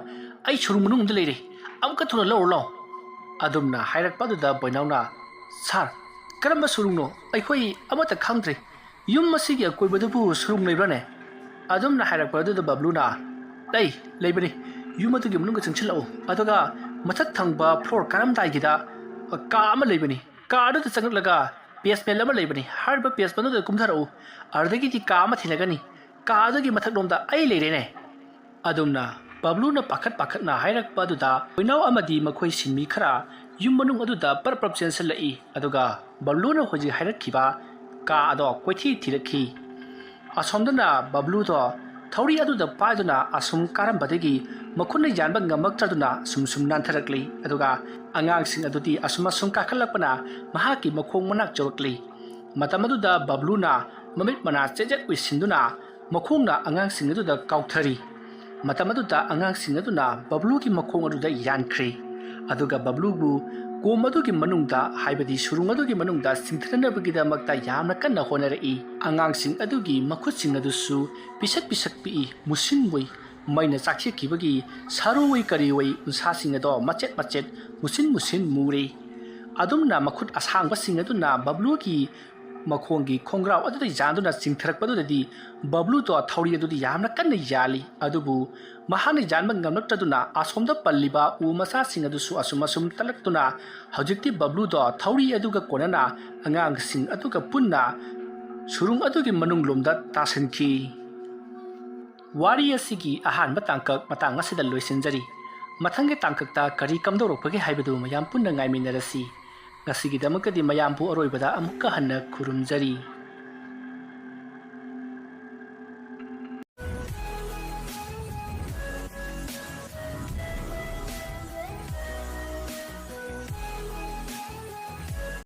ꯑꯩ ꯁꯨꯔꯨꯡ ꯃꯅꯨꯡꯗ ꯂꯩꯔꯦ, ꯑꯃꯨꯛꯀ ꯊꯨꯅ ꯂꯧꯔꯨ ꯂꯥꯎ"꯫ ꯑꯗꯨꯝꯅ ꯍꯥꯏꯔꯛꯄ ꯑꯗꯨꯗ ꯕꯣꯏꯅꯥꯎꯅ, "ꯁꯥꯔ, ꯀꯔꯝꯕ ꯁꯨꯔꯨꯡꯅꯣ? ꯑꯩꯈꯣꯏ ꯑꯃꯠꯇ ꯈꯪꯗ꯭ꯔꯦ꯫ ꯌꯨꯝ ꯑꯁꯤꯒꯤ ꯑꯀꯣꯏꯕꯗꯨꯕꯨ ꯁꯨꯔꯨꯡ ꯂꯩꯕ꯭ꯔꯥꯅꯦ?" ꯑꯗꯨꯝꯅ ꯍꯥꯏꯔꯛꯄ ꯑꯗꯨꯗ ꯕꯕ꯭ꯂꯨꯅ, "ꯂꯩ, ꯂꯩꯕꯅꯤ꯫ ꯌꯨꯝ ꯑꯗꯨꯒꯤ ꯃꯅꯨꯡꯗ ꯆꯪꯁꯤꯜꯂꯛꯎ, ꯑꯗꯨꯒ ꯃꯊꯛ ꯊꯪꯕ ꯐ꯭ꯂꯣꯔ ꯀꯥꯔꯝꯗꯥꯏꯒꯤꯗ ꯀꯥ ꯑꯃ ꯂꯩꯕꯅꯤ꯫ ꯀꯥ ꯑꯗꯨꯗ ꯆꯪꯂꯛꯂꯒ ꯕꯦꯁꯃꯦꯟ ꯑꯃ ꯂꯩꯕꯅꯤ꯫ ꯍꯥꯏꯔꯤꯕ ꯕꯦꯁꯃꯦꯟ ꯑꯗꯨꯗ ꯀꯨꯝꯊꯔꯛꯎ꯫ ꯑꯗꯨꯗꯒꯤꯗꯤ ꯀꯥ ꯑꯃ ꯊꯦꯡꯅꯒꯅꯤ꯫ ꯀꯥ ꯑꯗꯨꯒꯤ ꯃꯊꯛꯂꯣꯝꯗ ꯑꯩ ꯂꯩꯔꯦꯅꯦ"꯫ ꯑꯗꯨꯝꯅ ꯕꯕ꯭ꯂꯨꯅ ꯄꯥꯈꯠ ꯄꯥꯈꯠꯅ ꯍꯥꯏꯔꯛꯄ ꯑꯗꯨꯗ ꯕꯣꯏꯅꯥꯎ ꯑꯃꯗꯤ ꯃꯈꯣꯏ ꯁꯤꯟꯃꯤ ꯈꯔ ꯌꯨꯝ ꯃꯅꯨꯡ ꯑꯗꯨꯗ ꯄꯔꯞ ꯄꯔꯞ ꯆꯦꯟꯁꯤꯜꯂꯛꯏ, ꯑꯗꯨꯒ ꯕꯕ꯭ꯂꯨꯅ ꯍꯧꯖꯤꯛ ꯍꯥꯏꯔꯛꯈꯤꯕ ꯀꯥ ꯑꯗꯣ ꯀꯣꯏꯊꯤ ꯊꯤꯔꯛꯈꯤ꯫ ꯑꯁꯣꯝꯗꯅ ꯕꯕ꯭ꯂꯨꯗꯣ ꯊꯧꯔꯤ ꯑꯗꯨꯗ ꯄꯥꯏꯗꯨꯅ ꯑꯁꯨꯝ ꯀꯥꯔꯝꯕꯗꯒꯤ ꯃꯈꯨꯠꯅ ꯌꯥꯟꯕ ꯉꯝꯃꯛꯇ꯭ꯔꯗꯨꯅ ꯁꯨꯝ ꯁꯨꯝ ꯅꯥꯟꯊꯔꯛꯂꯤ, ꯑꯗꯨꯒ ꯑꯉꯥꯡꯁꯤꯡ ꯑꯗꯨꯗꯤ ꯑꯁꯨꯝ ꯑꯁꯨꯝ ꯀꯥꯈꯠꯂꯛꯄꯅ ꯃꯍꯥꯛꯀꯤ ꯃꯈꯣꯡ ꯃꯅꯥꯛ ꯌꯧꯔꯛꯂꯤ꯫ ꯃꯇꯝ ꯑꯗꯨꯗ ꯕꯕ꯭ꯂꯨꯅ ꯃꯃꯤꯠ ꯃꯅꯥ ꯆꯦꯠ ꯆꯦꯠ ꯎꯏꯁꯤꯟꯗꯨꯅ ꯃꯈꯣꯡꯅ ꯑꯉꯥꯡꯁꯤꯡ ꯑꯗꯨꯗ ꯀꯥꯎꯊꯔꯤ꯫ ꯃꯇꯝ ꯑꯗꯨꯗ ꯑꯉꯥꯡꯁꯤꯡ ꯑꯗꯨꯅ ꯕꯕ꯭ꯂꯨꯒꯤ ꯃꯈꯣꯡ ꯑꯗꯨꯗ ꯌꯥꯟꯈ꯭ꯔꯦ, ꯑꯗꯨꯒ ꯕꯕ꯭ꯂꯨꯕꯨ ꯀꯣꯝ ꯑꯗꯨꯒꯤ ꯃꯅꯨꯡꯗ, ꯍꯥꯏꯕꯗꯤ ꯁꯨꯔꯨꯡ ꯑꯗꯨꯒꯤ ꯃꯅꯨꯡꯗ ꯆꯤꯡꯊꯅꯅꯕꯒꯤꯗꯃꯛꯇ ꯌꯥꯝꯅ ꯀꯟꯅ ꯍꯣꯠꯅꯔꯛꯏ꯫ ꯑꯉꯥꯡꯁꯤꯡ ꯑꯗꯨꯒꯤ ꯃꯈꯨꯠꯁꯤꯡ ꯑꯗꯨꯁꯨ ꯄꯤꯁꯛ ꯄꯤꯁꯛ ꯄꯤꯛꯏ, ꯃꯨꯁꯤꯟ ꯃꯨꯏ꯫ ꯃꯩꯅ ꯆꯥꯛꯊꯦꯛꯈꯤꯕꯒꯤ ꯁꯥꯔꯨ ꯑꯣꯏ ꯀꯔꯤ ꯑꯣꯏ ꯎꯟꯁꯥꯁꯤꯡ ꯑꯗꯣ ꯃꯆꯦꯠ ꯃꯆꯦꯠ, ꯃꯨꯁꯤꯟ ꯃꯨꯁꯤꯟ ꯃꯨꯔꯦ꯫ ꯑꯗꯨꯝꯅ ꯃꯈꯨꯠ ꯑꯁꯥꯡꯕꯁꯤꯡ ꯑꯗꯨꯅ ꯕꯕ꯭ꯂꯨꯒꯤ ꯃꯈꯣꯡꯒꯤ ꯈꯣꯡꯒ꯭ꯔꯥꯎ ꯑꯗꯨꯗ ꯌꯥꯟꯗꯨꯅ ꯆꯤꯡꯊꯔꯛꯄꯗꯨꯗꯗꯤ ꯕꯕ꯭ꯂꯨꯗꯣ ꯊꯧꯔꯤ ꯑꯗꯨꯗꯤ ꯌꯥꯝꯅ ꯀꯟꯅ ꯌꯥꯜꯂꯤ꯫ ꯑꯗꯨꯕꯨ ꯃꯍꯥꯛꯅ ꯌꯥꯟꯕ ꯉꯝꯂꯛꯇꯗꯨꯅ ꯑꯁꯣꯝꯗ ꯄꯜꯂꯤꯕ ꯎ ꯃꯆꯥꯁꯤꯡ ꯑꯗꯨꯁꯨ ꯑꯁꯨꯝ ꯑꯁꯨꯝ ꯇꯠꯂꯛꯇꯨꯅ ꯍꯧꯖꯤꯛꯇꯤ ꯕꯕ꯭ꯂꯨꯗꯣ ꯊꯧꯔꯤ ꯑꯗꯨꯒ ꯀꯣꯟꯅꯅ ꯑꯉꯥꯡꯁꯤꯡ ꯑꯗꯨꯒ ꯄꯨꯟꯅ ꯁꯨꯔꯨꯡ ꯑꯗꯨꯒꯤ ꯃꯅꯨꯡꯂꯣꯝꯗ ꯇꯥꯁꯤꯟꯈꯤ꯫ ꯋꯥꯔꯤ ꯑꯁꯤꯒꯤ ꯑꯍꯥꯟꯕ ꯇꯥꯡꯀꯛ ꯃꯇꯥꯡ ꯑꯁꯤꯗ ꯂꯣꯏꯁꯤꯟꯖꯔꯤ꯫ ꯃꯊꯪꯒꯤ ꯇꯥꯡꯀꯛꯇ ꯀꯔꯤ ꯀꯝꯗꯧꯔꯛꯄꯒꯦ ꯍꯥꯏꯕꯗꯨ ꯃꯌꯥꯝ ꯄꯨꯟꯅ ꯉꯥꯏꯃꯤꯟꯅꯔꯁꯤ꯫ ꯉꯁꯤꯒꯤꯗꯃꯛꯇꯗꯤ ꯃꯌꯥꯝꯕꯨ ꯑꯔꯣꯏꯕꯗ ꯑꯃꯨꯛꯀ ꯍꯟꯅ ꯈꯨꯔꯨꯝꯖꯔꯤ꯫